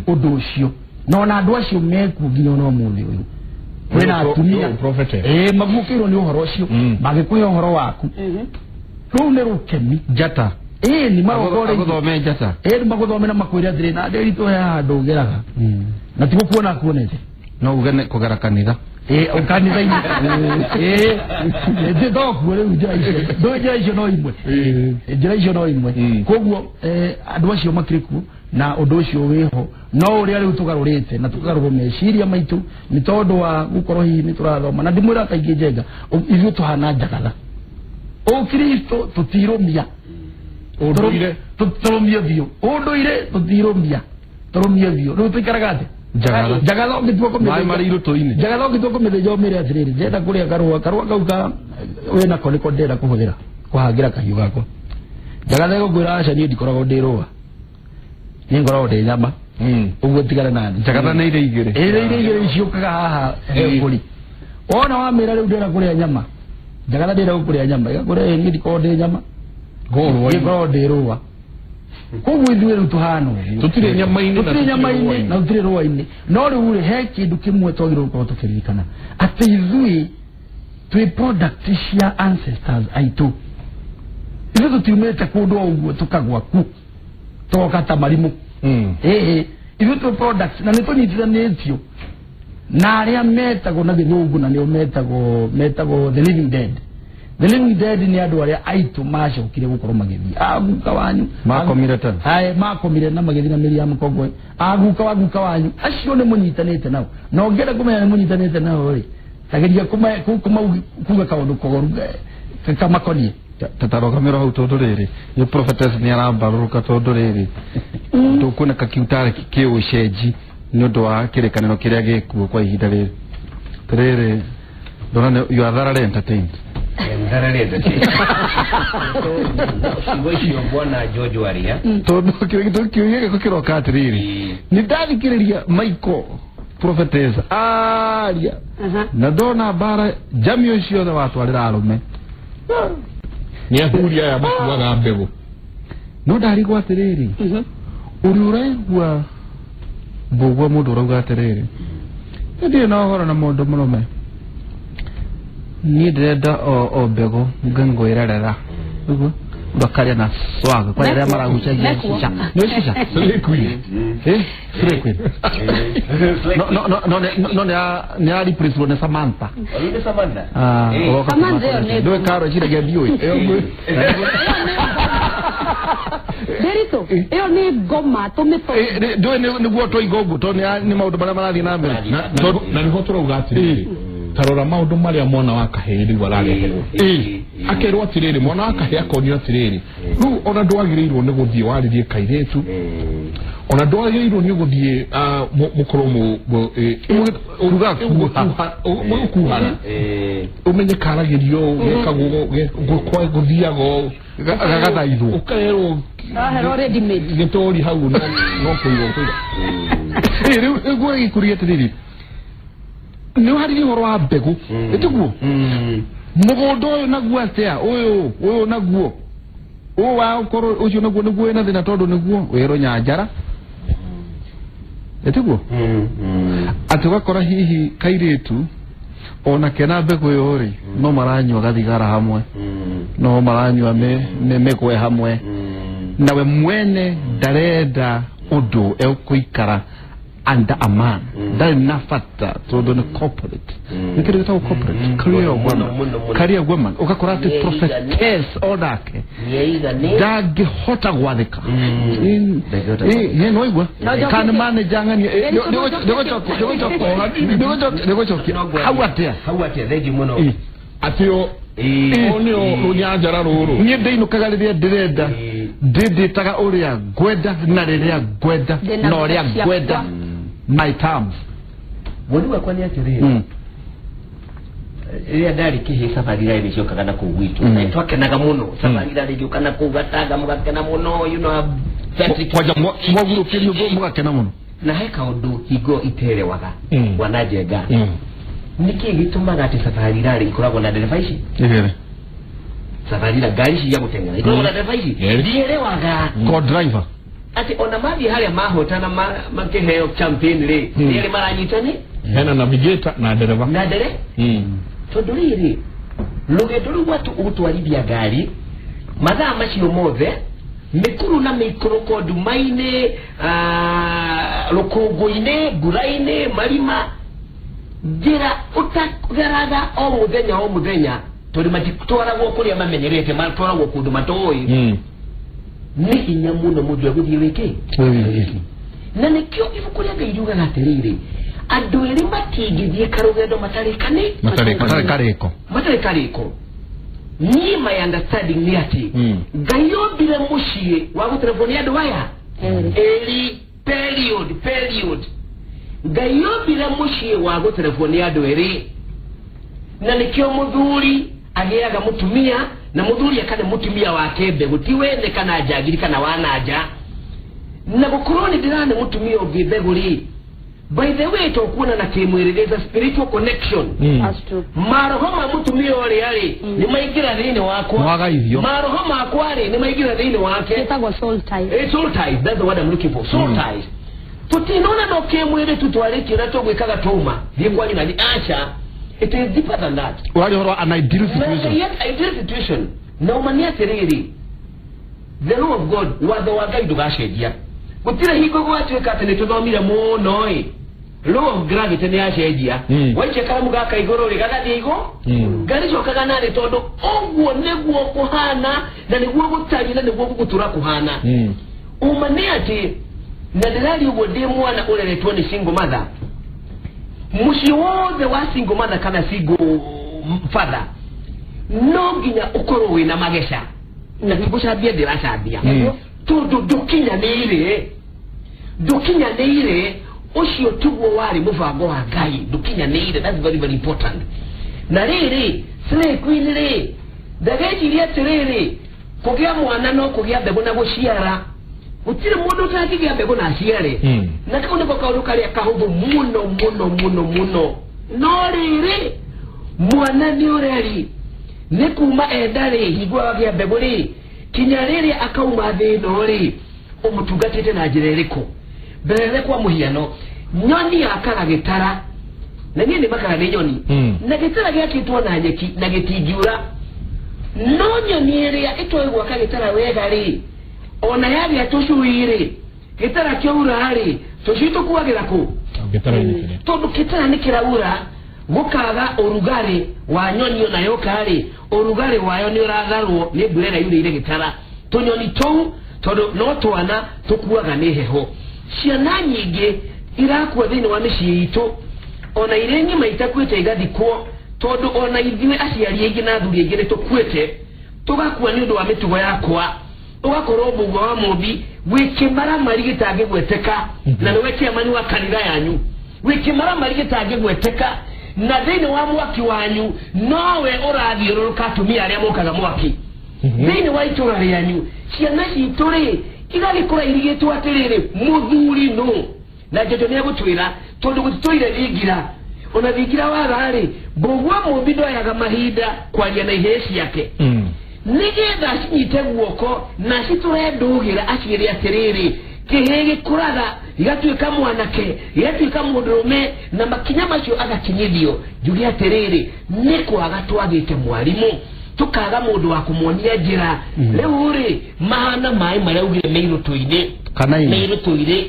ũndũ ũcio. Na ona andũ acio mekuo nginya ona ũmũthĩ ũyũ kwĩna Nĩ atumia nĩ prophetess. Ĩĩ, maguũkĩirwo nĩ ũhoro ũcio, mangĩkũhe ũhoro waku. Rũu nĩ rũkemi. Njata. Ĩĩ, nĩ marongoreirio. Agũthome njata. Ĩĩ, magũthome na makwĩre atĩrĩ, na ndĩritũ he handũ ũgeraga na ti gũkuona akuonete. No uge nĩ kũgera kanitha. Ĩĩ, kanitha-inĩ, ĩĩ, tokuo rĩu njĩra icio ndũĩ, njĩra icio no imwe, njĩra icio no imwe. Koguo andũ acio makĩrĩ kuo na ũndũ ũcio wĩho, no ũrĩa rĩu tũgarũrĩte na tũkagarũrwo meciria maitũ nĩ tondũ wa gũkorwo hihi nĩ tũrathoma. Na ndimwĩra kaingĩ, Njenga, ithuĩ tũhana njagatha, Ũkristo tũtirũmia. Ũndũire. Tũrũmie biũ ũndũire, tũtirũmia, tũrũmie biũ. Rĩu tũikaraga atĩ Njagatha. Njagatha ũngĩtua Maĩ marĩ irũtũ-inĩ. Njagatha ũngĩtua kũmĩthĩnja, ũmĩre atĩrĩrĩ, "Ndĩrenda kũrĩa karũa, karũa kau ka wĩnako nĩko ndĩrenda kũhũthĩra kũhangĩra kahiũ gakwa." Njagatha ĩgũkwĩra, "Aca, niĩ ndikoragwo ndĩ rũa, niĩ ngoragwo ndĩ nyama." Ũguo tigana nani. Njagatha nĩ irĩ igĩrĩ. Ĩrĩ irĩ igĩrĩ ciũkaga haha he mbũri. Wona wamĩra rĩu ndĩrenda kũrĩa nyama, njagatha ndĩrenda kũrĩa nyama, ĩgakũrĩa, "Ĩ, niĩ ndikoragwo ndĩ nyama, niĩ ngoragwo ndĩ rũa." Koguo ithuĩ rĩu tũhana ũguo. Tũtirĩ nyama-inĩ na tũtirĩ tũtirĩ nyama-inĩ rũa-inĩ. Na tũtirĩ rũa-inĩ. No rĩu rĩ, he kĩndũ kĩmwe twagĩrĩirwo gũkorwo tũkĩririkana, atĩ ithuĩ twĩ product cia ancestors aitũ. Ithuĩ tũtiumĩte kũndũ o ũguo tũkagwa ku tũgoka ta marimũ. Ĩĩ, ithuĩ twĩ product na nĩ tũnyitithanĩtio na arĩa metagwo na Gĩthũngũ na nĩo metagwo the living dead. The living dead nĩ andũ arĩa aitũ macokire gũkorwo magĩthiĩ aguka wanyu Makomire tene. Ae, makomire na magĩthiĩ na mĩri ya mũkongwe aguka wa guka wanyu acio nĩ mũnyitanĩte nao na ũngĩenda kũmenya nĩ mũnyitanĩte nao rĩ tageria kuga kaũndũ koru kamakonie. Tatarogamĩrwo hau tondũ rĩrĩ nĩ prophetess nĩ arambarũrũka tondũ rĩrĩ ndũkuoneka kiutarĩ kĩũcenji nĩ ũndũ wa kĩrĩkanĩro kĩrĩa gĩkuo kwa ihinda rĩrĩ rĩrĩ ndona you are thoroughly entertained. Thoroughly entertained. Ciugo icio bwana George waria. Tondũ kĩũria gĩko kĩroka atĩrĩrĩ, nĩ ndathikĩrĩria Michael prophetess aria na ndona mbara njamio ciothe watwarĩra arũme. Nĩ athuri aya makuaga mbegũ. No ndarigwo atĩrĩrĩ, ũrĩa ũraigua mbũgua mũndũ ũrauga atĩrĩrĩ, ndirĩ na ũhoro na mũndũ mũrũme, niĩ ndĩrenda o mbegũ ngĩngwĩrerera ũguo mũndũ akaria na swag kwa arĩa maragucagia Mekuo. cica nĩ cica. Slay queen. Eh, slay queen. No no no no nĩ a replace nĩ Samantha. Rĩu nĩ Samantha. Ah, ũroka. Samantha ĩyo nĩ ndũĩ karo ĩciragia ndiũĩ. Ndĩritũ ĩyo nĩ ngoma tũmĩto. Ndũĩ nĩguo twoiga ũguo tondũ nĩ maũndũ marĩa marathiĩ na mbere. Na nĩho tũrauga atĩrĩrĩ, tarora maũndũ marĩa mwana wa kahĩĩ rĩu arareherwo, akerwo atĩrĩrĩ, mwana wa kahĩĩ akonio atĩrĩrĩ, rĩu ona ndwagĩrĩirwo nĩ gũthiĩ warĩrie kairĩtu, ona ndwagĩrĩirwo nĩ gũthiĩ mũkorwo Uruga kuha. Mũgũkuhana ũmenye karagĩrio gekagwo gũthiaga ũũ. Gagathaithwo. Ũkerwo Araherwo ready made. Gĩtori hau no kũigwo kũiga. Rĩu nĩguo gĩkũria atĩrĩrĩ, nĩ ũharirie ũhoro wa mbegũ ĩtiguo mũgũnda ũyũ naguo atĩa ũyũ ũyũ naguo ũyũ wa ũkorwo ũcio naguo nĩguo wĩna thĩna tondũ nĩguo wĩrwo nyanjara ĩtiguo atĩ ũgakora hihi kairĩtu ona kena mbegũ ĩyo rĩ no maranyua gathigara hamwe, no maranyua mĩgwe hamwe, nawe mwene ndarenda ũndũ egũikara under a man, ndarĩ na bata tondũ nĩ corporate, nĩ kĩndũ gĩtagwo corporate career Mũno, woman. Mũno, mũno. Career woman ũgakora atĩ prophetess onake Nĩaiganĩ ndangĩhota gwathĩka. Ndangĩhota. No igua No, njoke. kana manager ng'ania ndĩgũcokia hau atĩa? Hau atĩa, thengi mũno. Atĩ o ũ nĩo rũnyanjara rũrũ. Niĩ ndĩinũkaga rĩrĩa ndĩrenda, ndĩndĩtaga ũrĩa ngwenda na rĩrĩa ngwenda Ndĩna na ũrĩa mbeca ngwenda, ciakwa. my terms. Woni wakwa nĩ atĩrĩrĩ, rĩrĩa ndarĩ kĩhĩ safari rally nĩ ciokaga na kũu gwitũ, na twakenaga mũno safari rally igĩũka na kũu Gatanga mũgakena mũno, Patrick. Kwanja mwagurũkĩrio mũgakena mũno. Na he kaũndũ hingo iterewaga, bwana Njenga, nĩkĩ gĩtũmaga atĩ safari rally ikoragwo na ndereba ici? Igĩrĩ. Safari rally ngari ici cia gũteng'era ikoragwo na ndereba ici. Ĩrĩ. Ndierewaga Co driver. Atĩ ona mathiĩ harĩa mahotana makĩheo champion rĩ, nĩ erĩ maranyitani. Hena navigator na ndereba. Na ndere tondũ rĩrĩ rũgendo rũu gwatu ũgũtwarithia ngari mathaa macio mothe mĩkuru na mĩikũrũko nduma-inĩ, rũkũngũ-inĩ, mbura-inĩ, marima, njĩra ũtageraga o mũthenya o mũthenya tondũ matitwaragwo kũrĩa mamenyerete, matwaragwo kũndũ matoĩ. Nĩ hinya mũno mũndũ egũthiĩ wĩkĩ, na nĩkĩo ibuku rĩa Ngai riugaga atĩrĩrĩ, andũ erĩ matingĩthiĩ karũgendo matarĩ kani. Matarĩ. Matarĩ karĩko. Matarĩ karĩko. Niĩ my understanding nĩ atĩ Ngai ombire mũciĩ wa gũterebwo nĩ andũ aya Erĩ. Ĩrĩ, period, period. Ngai ombire mũciĩ wa gũterebwo nĩ andũ erĩ, na nĩkĩo mũthuri agĩaga mũtumia na mũthuri akane mũtumia wake mbegũ, ti wene kana njagiri kana wananja na gũkorwo nĩ ndĩrane mũtumia ũngĩ mbegũ rĩ. By the way, to kuona na kĩmwĩrĩ, there's a spiritual connection. That's true. Maroho ma mũtumia ũrĩa rĩ nĩ maingĩra thĩinĩ wakwa. Mwagaithio. Maroho makwa rĩ nĩ maingĩra thĩinĩ wake. Ĩtagwo soul tie. Soul ties, that's the word I'm looking for. Soul ties. Tutinona no kĩmwĩrĩ tu twarĩkia ũrĩa tũgwĩkaga twauma thiĩ kwa nyina aca. It is deeper than that. Ũraria ũhoro wa an ideal Na situation. yet ideal situation na ũmanie atĩrĩrĩ, the law of God, watho wa Ngai ndũgacenjia, gũtirĩ hingo gwatuĩka atĩ nĩ tũthomire mũno ĩ. Law of gravity nĩ yacenjia. Waikia karamu gaka igũrũ rĩ, gagathiĩ igũ garicokaga narĩ, tondũ ũguo nĩguo kũhana na nĩguo gũtariĩ na nĩguo gũgũtũra kũhana. Uma nĩ atĩ na ndĩraria ũguo ndĩ mwana ũreretwo nĩ single mother. Mũciĩ wothe wa single mother kana single father no nginya ũkorwo wĩna mageca, na ti gũcambia ndĩracambia, tondũ ndũkinyanĩire, ndũkinyanĩire. Ũcio tiguo warĩ mũbango wa Ngai, ndũkinyanĩire. That's very very important. Na rĩrĩ, Slay Queen rĩ, ndageciria atĩrĩrĩ, kũgĩa mwana no kũgĩa mbegũ na gũciara. Gũtirĩ mũndũ ũtangĩgĩa mbegũ na aciare. Na kau nĩko kaũndũ karĩa kahũthũ mũno mũno mũno mũno. No rĩrĩ, mwana nĩ ũreri, nĩ kuma enda rĩ, hingo wagĩa mbegũ rĩ, kinya rĩrĩa akauma thĩ ĩno rĩ, ũmũtungatĩte na njĩra ĩrĩkũ? Mbere kwa mũhiano, nyoni yakaga gĩtara, na niĩ nĩ makaga nĩ nyoni. Na gĩtara gĩakĩtwo na nyeki na gĩtingiura, no nyoni ĩrĩa ĩtoĩ gwaka gĩtara wega rĩ, ona yagĩa tũcui rĩ, gĩtara kĩaura rĩ, tũcui tũkuagĩra kũ? Gĩtara-inĩ kĩrĩa. Tondũ gĩtara nĩ kĩraura, gũkaga ũrugarĩ wa nyoni, ona yoka rĩ, ũrugarĩ wayo nĩ ũratharwo nĩ mbura ĩrĩa yurĩire gĩtara. Tũnyoni tũu, tondũ no twana, tũkuaga nĩ heho. Ciana nyingĩ irakua thĩinĩ wa mĩciĩ itũ, ona irĩ ng'ima itakuĩte igathikwo, tondũ ona ithuĩ aciari aingĩ na athuri aingĩ nĩ tũkuĩte, tũgakua nĩ ũndũ wa mĩtugo yakwa. Ũgakorwo Mbũgua wa Mũmbi wĩ kĩmaramari gĩtangĩgweteka, na nĩwe kĩamani wa kanitha yanyu, wĩ kĩmaramari gĩtangĩgweteka, na thĩinĩ wa mwaki wanyu nowe ũrathiũrũrũka atumia arĩa mokaga mwaki thĩinĩ wa itũra rĩanyu. Ciana citũ rĩ, igagĩkũra irigĩtwo atĩrĩrĩ, mũthuri nũ? Na Njojo nĩ egũtwĩra, tondũ gũtitũire thingira, ona thingira waga rĩ, Mbũgua Mũmbi ndoyaga mahinda kwaria na ihĩĩ ciake, nĩgetha acinyite guoko na acitũre ndũgĩra, aciĩre atĩrĩrĩ, kĩhĩĩ gĩkũraga gĩgatuĩka mwanake, gĩgatuĩka mũndũrũme, na makinya macio agakinyithio. Njuge atĩrĩrĩ, nĩ kwaga twagĩte mwarimũ, tũkaga mũndũ wa kũmuonia njĩra. Rĩu rĩ, mahana maĩ marĩa augire mĩirũtũ-inĩ. Kana ĩ. Mĩirũtũ-inĩ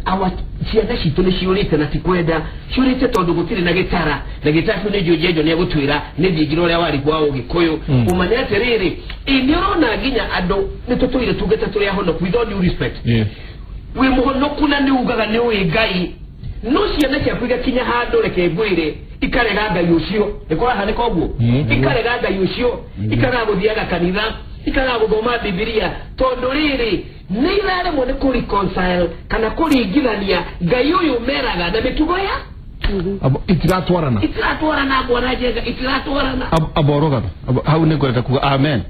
awa ciana citũ nĩ ciũrĩte, na ti kwenda ciũrĩte, tondũ gũtirĩ na gĩtara, na gĩtara kĩu nĩ njũnjenjo nĩ egũtwĩra nĩ thingira ũrĩa warĩ kwa Ũgĩkũyũ. Ũmane atĩrĩrĩ, ĩ nĩ ũrona nginya andũ nĩ tũtũire tugĩte tũrĩ ahonoku, with all due respect. Wĩ mũhonoku na nĩ ugaga nĩ ũĩ Ngai, no ciana ciaku igakinya handũ, reke ngwĩre, ikarega Ngai ũcio. Nĩ kũrahanĩka ũguo? Ikarega Ngai ũcio, ikaraga gũthiaga kanitha, ikaraga gũthoma Bibilia, tondũ rĩrĩ, nĩ iraremwo nĩ kũ-reconcile kana kũringithania Ngai ũyũ meraga na mĩtugo ya Itiratwarana. Itiratwarana, bwana Njenga, itiratwarana. Aborogaga hau nĩ ngwenda kuga amen.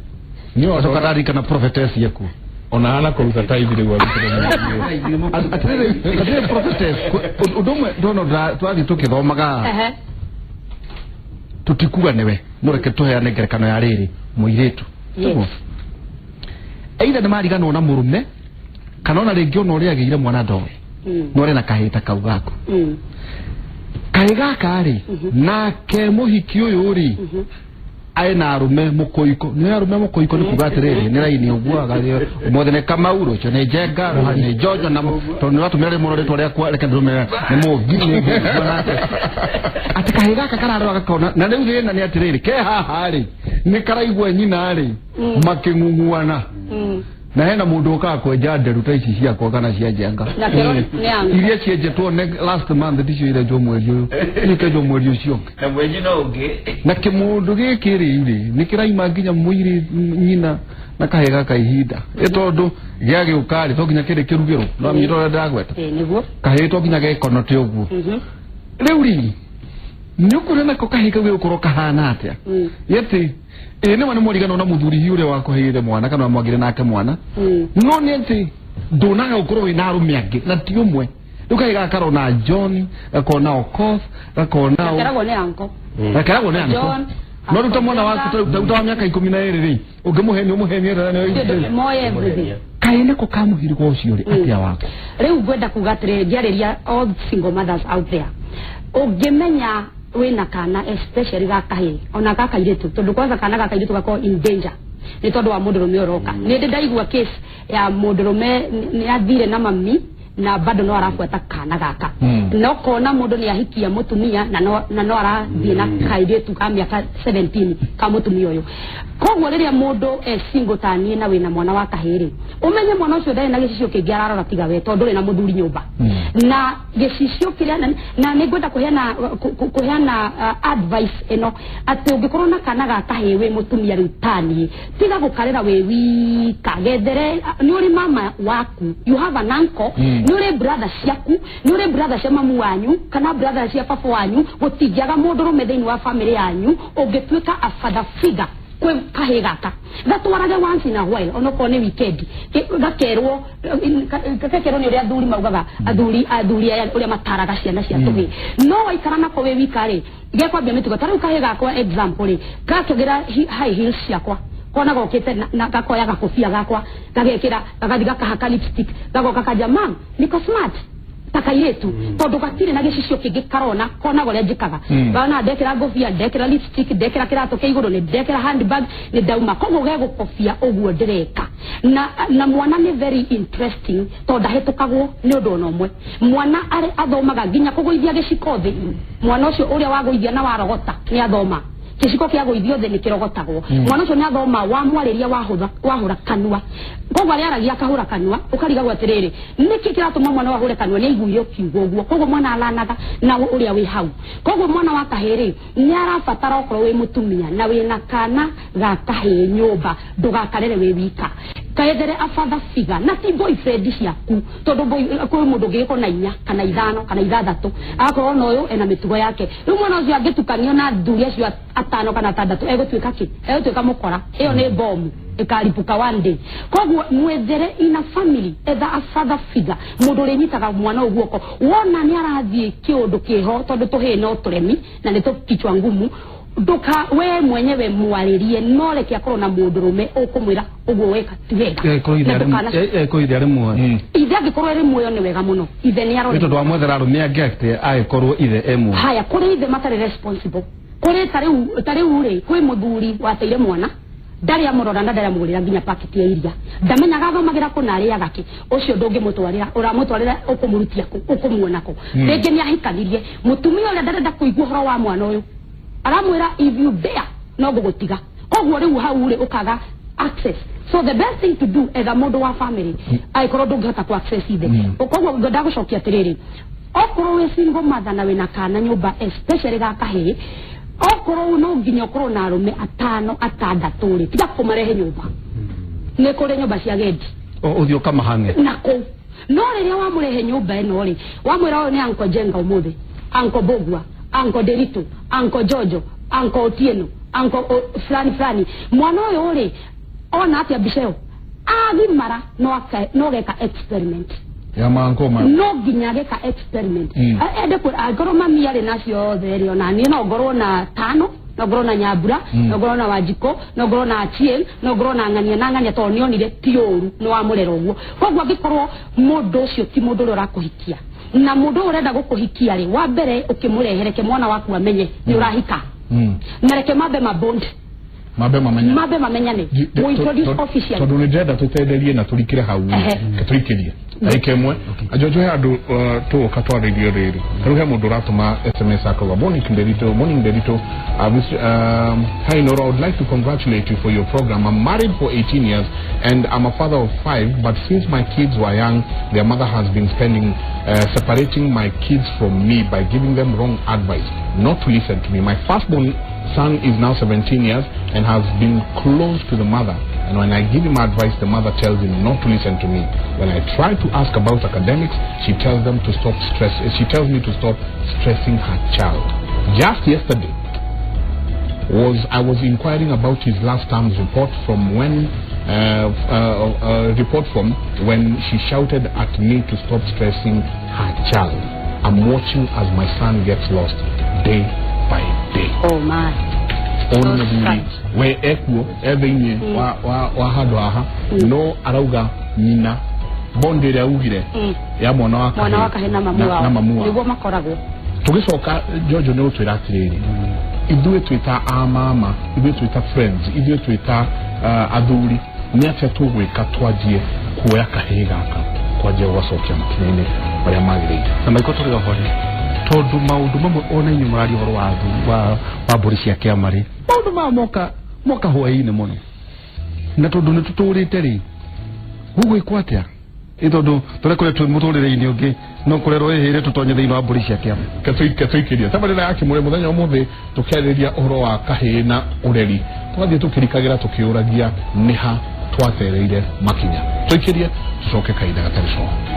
Nĩ acoka ndarikana prophetess yaku. Ona hana kũruta tithe rĩu arutĩre. Atĩrĩrĩ, atĩrĩrĩ, prophetess, ũndũ ũmwe ndona twathiĩ tũkĩthomaga, tũtikuga nĩwe, no reke tũheane ngerekano ya rĩrĩ mũirĩtu. Tiguo? Either nĩ mariganwo na mũrũme, kana ona rĩngĩ ona ũrĩa agĩire mwana ndoĩ, no arĩ na kahĩta kau gaku, kahĩ gaka rĩ, nake mũhiki ũyũ rĩ, aĩ na arũme mũkũiko. Nĩ arũme mũkũiko, nĩ kuga atĩrĩrĩ, nĩ raini ũguo agathiĩ, ũmũthĩ nĩ Kamau, rũciũ nĩ Njenga, nĩ Njonjo, na tondũ nĩ ũratũmĩra rĩmwe rĩtwa rĩakwa, reke ndĩrũmĩrĩra nĩ Mũngi, nĩ Mbũgua nake atĩ kahĩ gaka kararora gakona. Na rĩu thĩna nĩ atĩrĩrĩ, ke haha rĩ, nĩ karaigua nyina rĩ makĩng'ung'uana, na hena mũndũ ũkaga kwenja nderu ta ici ciakwa kana cia Njenga. Na kĩro nĩ yangu. Iria cienjetwo last month ticio irenjwo mweri ũyũ, ikenjwo mweri ũcio ũngĩ. Na mwenji no ũngĩ. Na kĩmũndũ gĩkĩ rĩu rĩ, nĩ kĩraima nginya mũirĩ nyina na kahĩ gaka ihinda, ĩ tondũ gĩagĩũka rĩ, to nginya kĩrĩ kĩrugĩrwo no mnyita ũrĩa ndĩragweta. Ĩ nĩguo. Kahĩ to nginya gekonote ũguo. Rĩu rĩ, nĩ ũkuona nako kahĩ kau gĩgũkorwo kahana atĩa? Yetĩ ĩ nĩma nĩ mwariganwo na mũthuri hiũ ũrĩa wakũheire mwana kana mwagire nake mwana, no nĩ atĩ ndunaga gũkorwo wĩna arũme angĩ na ti ũmwe. Rĩu kahĩ gaka karona John, gakona Okoth, gakona Gakeragwo nĩ anko. Gakeragwo nĩ anko. John, No rĩu ta mwana waku ta wa mĩaka 12 rĩ, ũngĩmũhenia ũmũhenie? Moye everything. Kaĩ nĩko kamũhirĩga ũcio rĩ, atĩa wako? Rĩu ngwenda kuga atĩrĩrĩ, ngĩarĩria all single mothers out there, ũngĩmenya wĩna kana, especially ga kahĩĩ ona ga kairĩtu, tondũ kwanza kana ga kairĩtu gakorwo in danger nĩ tondũ wa mũndũrũme ũroka. Nĩ ndĩ ndaigua case ya mũndũrũme nĩ athire na mami. Na bado no arabuata kana gaka no kona mundu ni ahikia mutumia na no arathie na kairitu ka miaka 17 ka mutumia uyu. Koguo riria mundu e single ta nie na wina mwana wa kahiri, umenye mwana ucio ndari na gicicio kingi ararora tiga we, tondu ri na muthuri nyumba na gicicio kiria. Na ni ngwenda kuheana advice ino ati ungikorwo na kana ga kahii wi mutumia riu tanie, tiga gukarera wi wika, gethere ni uri mama waku, you have an uncle, ni uri brother ciaku, ni uri brother cia mamu wanyu kana brother cia baba wanyu. Gutingiaga mundu rume thiini wa family yanyu ungituika a father figure kwi kahii gaka. Gatwarage once in a while, onokorwo ni weekend, gakerwo ni uria athuri maugaga, athuri aya uria mataraga ciana cia tuhii. No waikara nako wi wika ri, gekwambia mitugo. Ta riu kahii gakwa, example ri, gakigira high heels ciakwa, kona gokite na gakoya gakobia gakwa, gagekira, gagathi gakahaka lipstick, gagoka kanja, "Mam, niko smart," ta kairitu, tondu gatire na gicicio kingi karona kona goria njikaga. Bana ndekira ngobia, ndekira lipstick, ndekira kirato kia iguru, ni ndekira handbag, ni ndauma. Koguo gegukobia uguo ndireka. Na mwana ni very interesting, tondu ndahitukagwo ni undu ona umwe. Mwana ari athomaga nginya kuguithia giciko thi. Mwana ucio uria waguithia na warogota ni athoma giciko kia guithio thi ni kirogotagwo. Mwana ucio ni athoma, wamwariria wahura kanua, koguo aria aragia akahura kanua, ukarigagwo atiriri, niki kiratuma mwana wahure kanua? Ni aiguire ukiuga uguo. Koguo mwana alanaga na uria wi hau. Koguo mwana wa kahiri ni arabatara, okorwo wi mutumia na wina kana ga kahii nyumba, ndugakarere wi wika, kaethere a father figure na ti boyfriend ciaku, tondu kwi mundu ngigiko na 4 kana 5 kana 6, akorwo na uyu ena mitugo yake. Riu mwana ucio angitukanio na athuri acio 5 kana 6, egutuika ki? Egutuika mukora. Iyo ni bomu ikaripuka one day. Koguo mwethere ina family, etha a father figure, mundu urinyitaga mwana guoko wona ni arathie kiundu kiho, tondu tuhii no turemi na ni tukichwa ngumu. Nduka we mwenyewe mwaririe, no reke akorwo na mundu rume ukumwira uguo weka ti wega. Ko ithe ari muoyo? Ithe angikorwo ari muoyo ni wega muno, ithe ni arore. Tondu wamwethera arume angi ate agikorwo ithe e muoyo. Haya, kuri ithe matari responsible, kuri tariu ri kwi muthuri wateire mwana, ndari amurora na ndari amugurira nginya paketi ya iria, ndamenyaga athomagira kũ na arĩaga kĩ. Ũcio ndũngĩmũtwarĩra, ũramũtwarĩra ũkũmũrutia kũ, ũkũmuona kũ? Rĩngĩ nĩ ahikanirie mũtumia ũrĩa ndarenda kũigua ũhoro wa mwana ũyũ, aramwĩra, "If you dare, no ngũgũtiga." Koguo rĩu hau rĩ ũkaga access. So the best thing to do, etha mũndũ wa family, angĩkorwo ndũngĩhota ku access ithe. Koguo ngwenda gũcokia atĩrĩrĩ, okorwo wĩ single mother na wĩna kana nyũmba, especially ga kahĩĩ, okorwo no nginya ũkorwo na arũme 5 6 rĩ, tiga kũmarehe nyũmba. Nĩ kũrĩ nyũmba cia gendi. Ũthiĩ ũkamahang'e na kũu. No rĩrĩa wamũrehe nyũmba ĩno rĩ, wamwĩra ũyũ nĩ Uncle Jenga ũmũthĩ, Uncle Bogwa, Uncle Derito, Uncle Jojo, Uncle Otieno, Uncle fulani fulani, mwana ũyũ rĩ, ona atĩa mbica ĩyo agimara, no geka experiment ya mankoma. No nginya ageka experiment. Ende angorwo mami arĩ nacio othe rĩ, ona niĩ no ngorwo na 5, no ngorwo na Nyambura, no ngorwo na Wanjikũ, no ngorwo na Achieng, no ngorwo na ng'ania na ng'ania, tondũ nĩonire ti ũru nĩ wamũrera ũguo. Koguo angĩkorwo mũndũ ũcio ti mũndũ ũrĩa ũrakũhikia, na mũndũ ũyũ ũrenda gũkũhikia rĩ, wa mbere ũkĩmũrehe, reke mwana waku amenye nĩ ũrahika, na reke mambe mabond, mambe mamenyane, mambe mamenyane, introduce officially. Tondu nĩ ndĩrenda tũtenderie na tũrikĩre hau, tũrikĩrie ndagĩka ĩmwe. Ajojo, he andũ tũgũka twarĩrio rĩrĩ. Rĩu he mũndũ ũratũma SMS akauga, "Morning Nderito, morning Nderito. Hi Nora, I would like to congratulate you for your program. I'm married for 18 years and I'm a father of 5, but since my kids were young, their mother has been separating my kids from me by giving them wrong advice, not to listen to me. My firstborn son is now 17 years and has been close to the mother, and when I give him advice, the mother tells him not to listen to me. When I try to ask about academics, she tells them to stop stress. She tells me to stop stressing her child. Just yesterday, I was inquiring about his last term's report from when report from when she shouted at me to stop stressing her child. I'm watching as my son gets lost day by day." Oh my. Ona muthuri we ekuo e thĩinĩ wa handũ haha, no arauga nyina bondi ĩrĩa augire ya mwana wa mwana wa kahĩ na mamu wao na mamu wao nĩguo makoragwo. Tũgĩcoka, Jojo, nĩ ũtwĩra atĩrĩrĩ, ithuĩ twĩta a mama, ithuĩ twĩta friends, ithuĩ twĩta athuri, nĩ atĩa tũgwĩka twanjie kuoya kahĩĩ gaka? Kwanjia gũgacokia makinya-inĩ marĩa magĩrĩire. Na maiko tũrĩ oho rĩ, tondũ maũndũ mamwe ona inyuĩ mũraria ũhoro wa wa mbũri cia kĩama rĩ, maũndũ maya moka moka hwaĩ-inĩ mũno, na tondũ nĩ tũtũrĩte rĩ, gũgwĩkwo atĩa? Ĩ tondũ tũrekore twĩ mũtũrĩre-inĩ ũngĩ, no kũrerwo ĩhĩre tũtonye thĩinĩ wa mbũri cia kĩama. Ketũikĩria tabarĩra ya Kĩmũrĩ mũthenya ũmũthĩ tũkĩarĩrĩria ũhoro wa kahĩĩ na ũreri, tũgathiĩ tũkĩrikagĩra tũkĩũragia nĩha twatereire makinya. Tũikĩrie, tũcoke kahinda gatarĩ coho.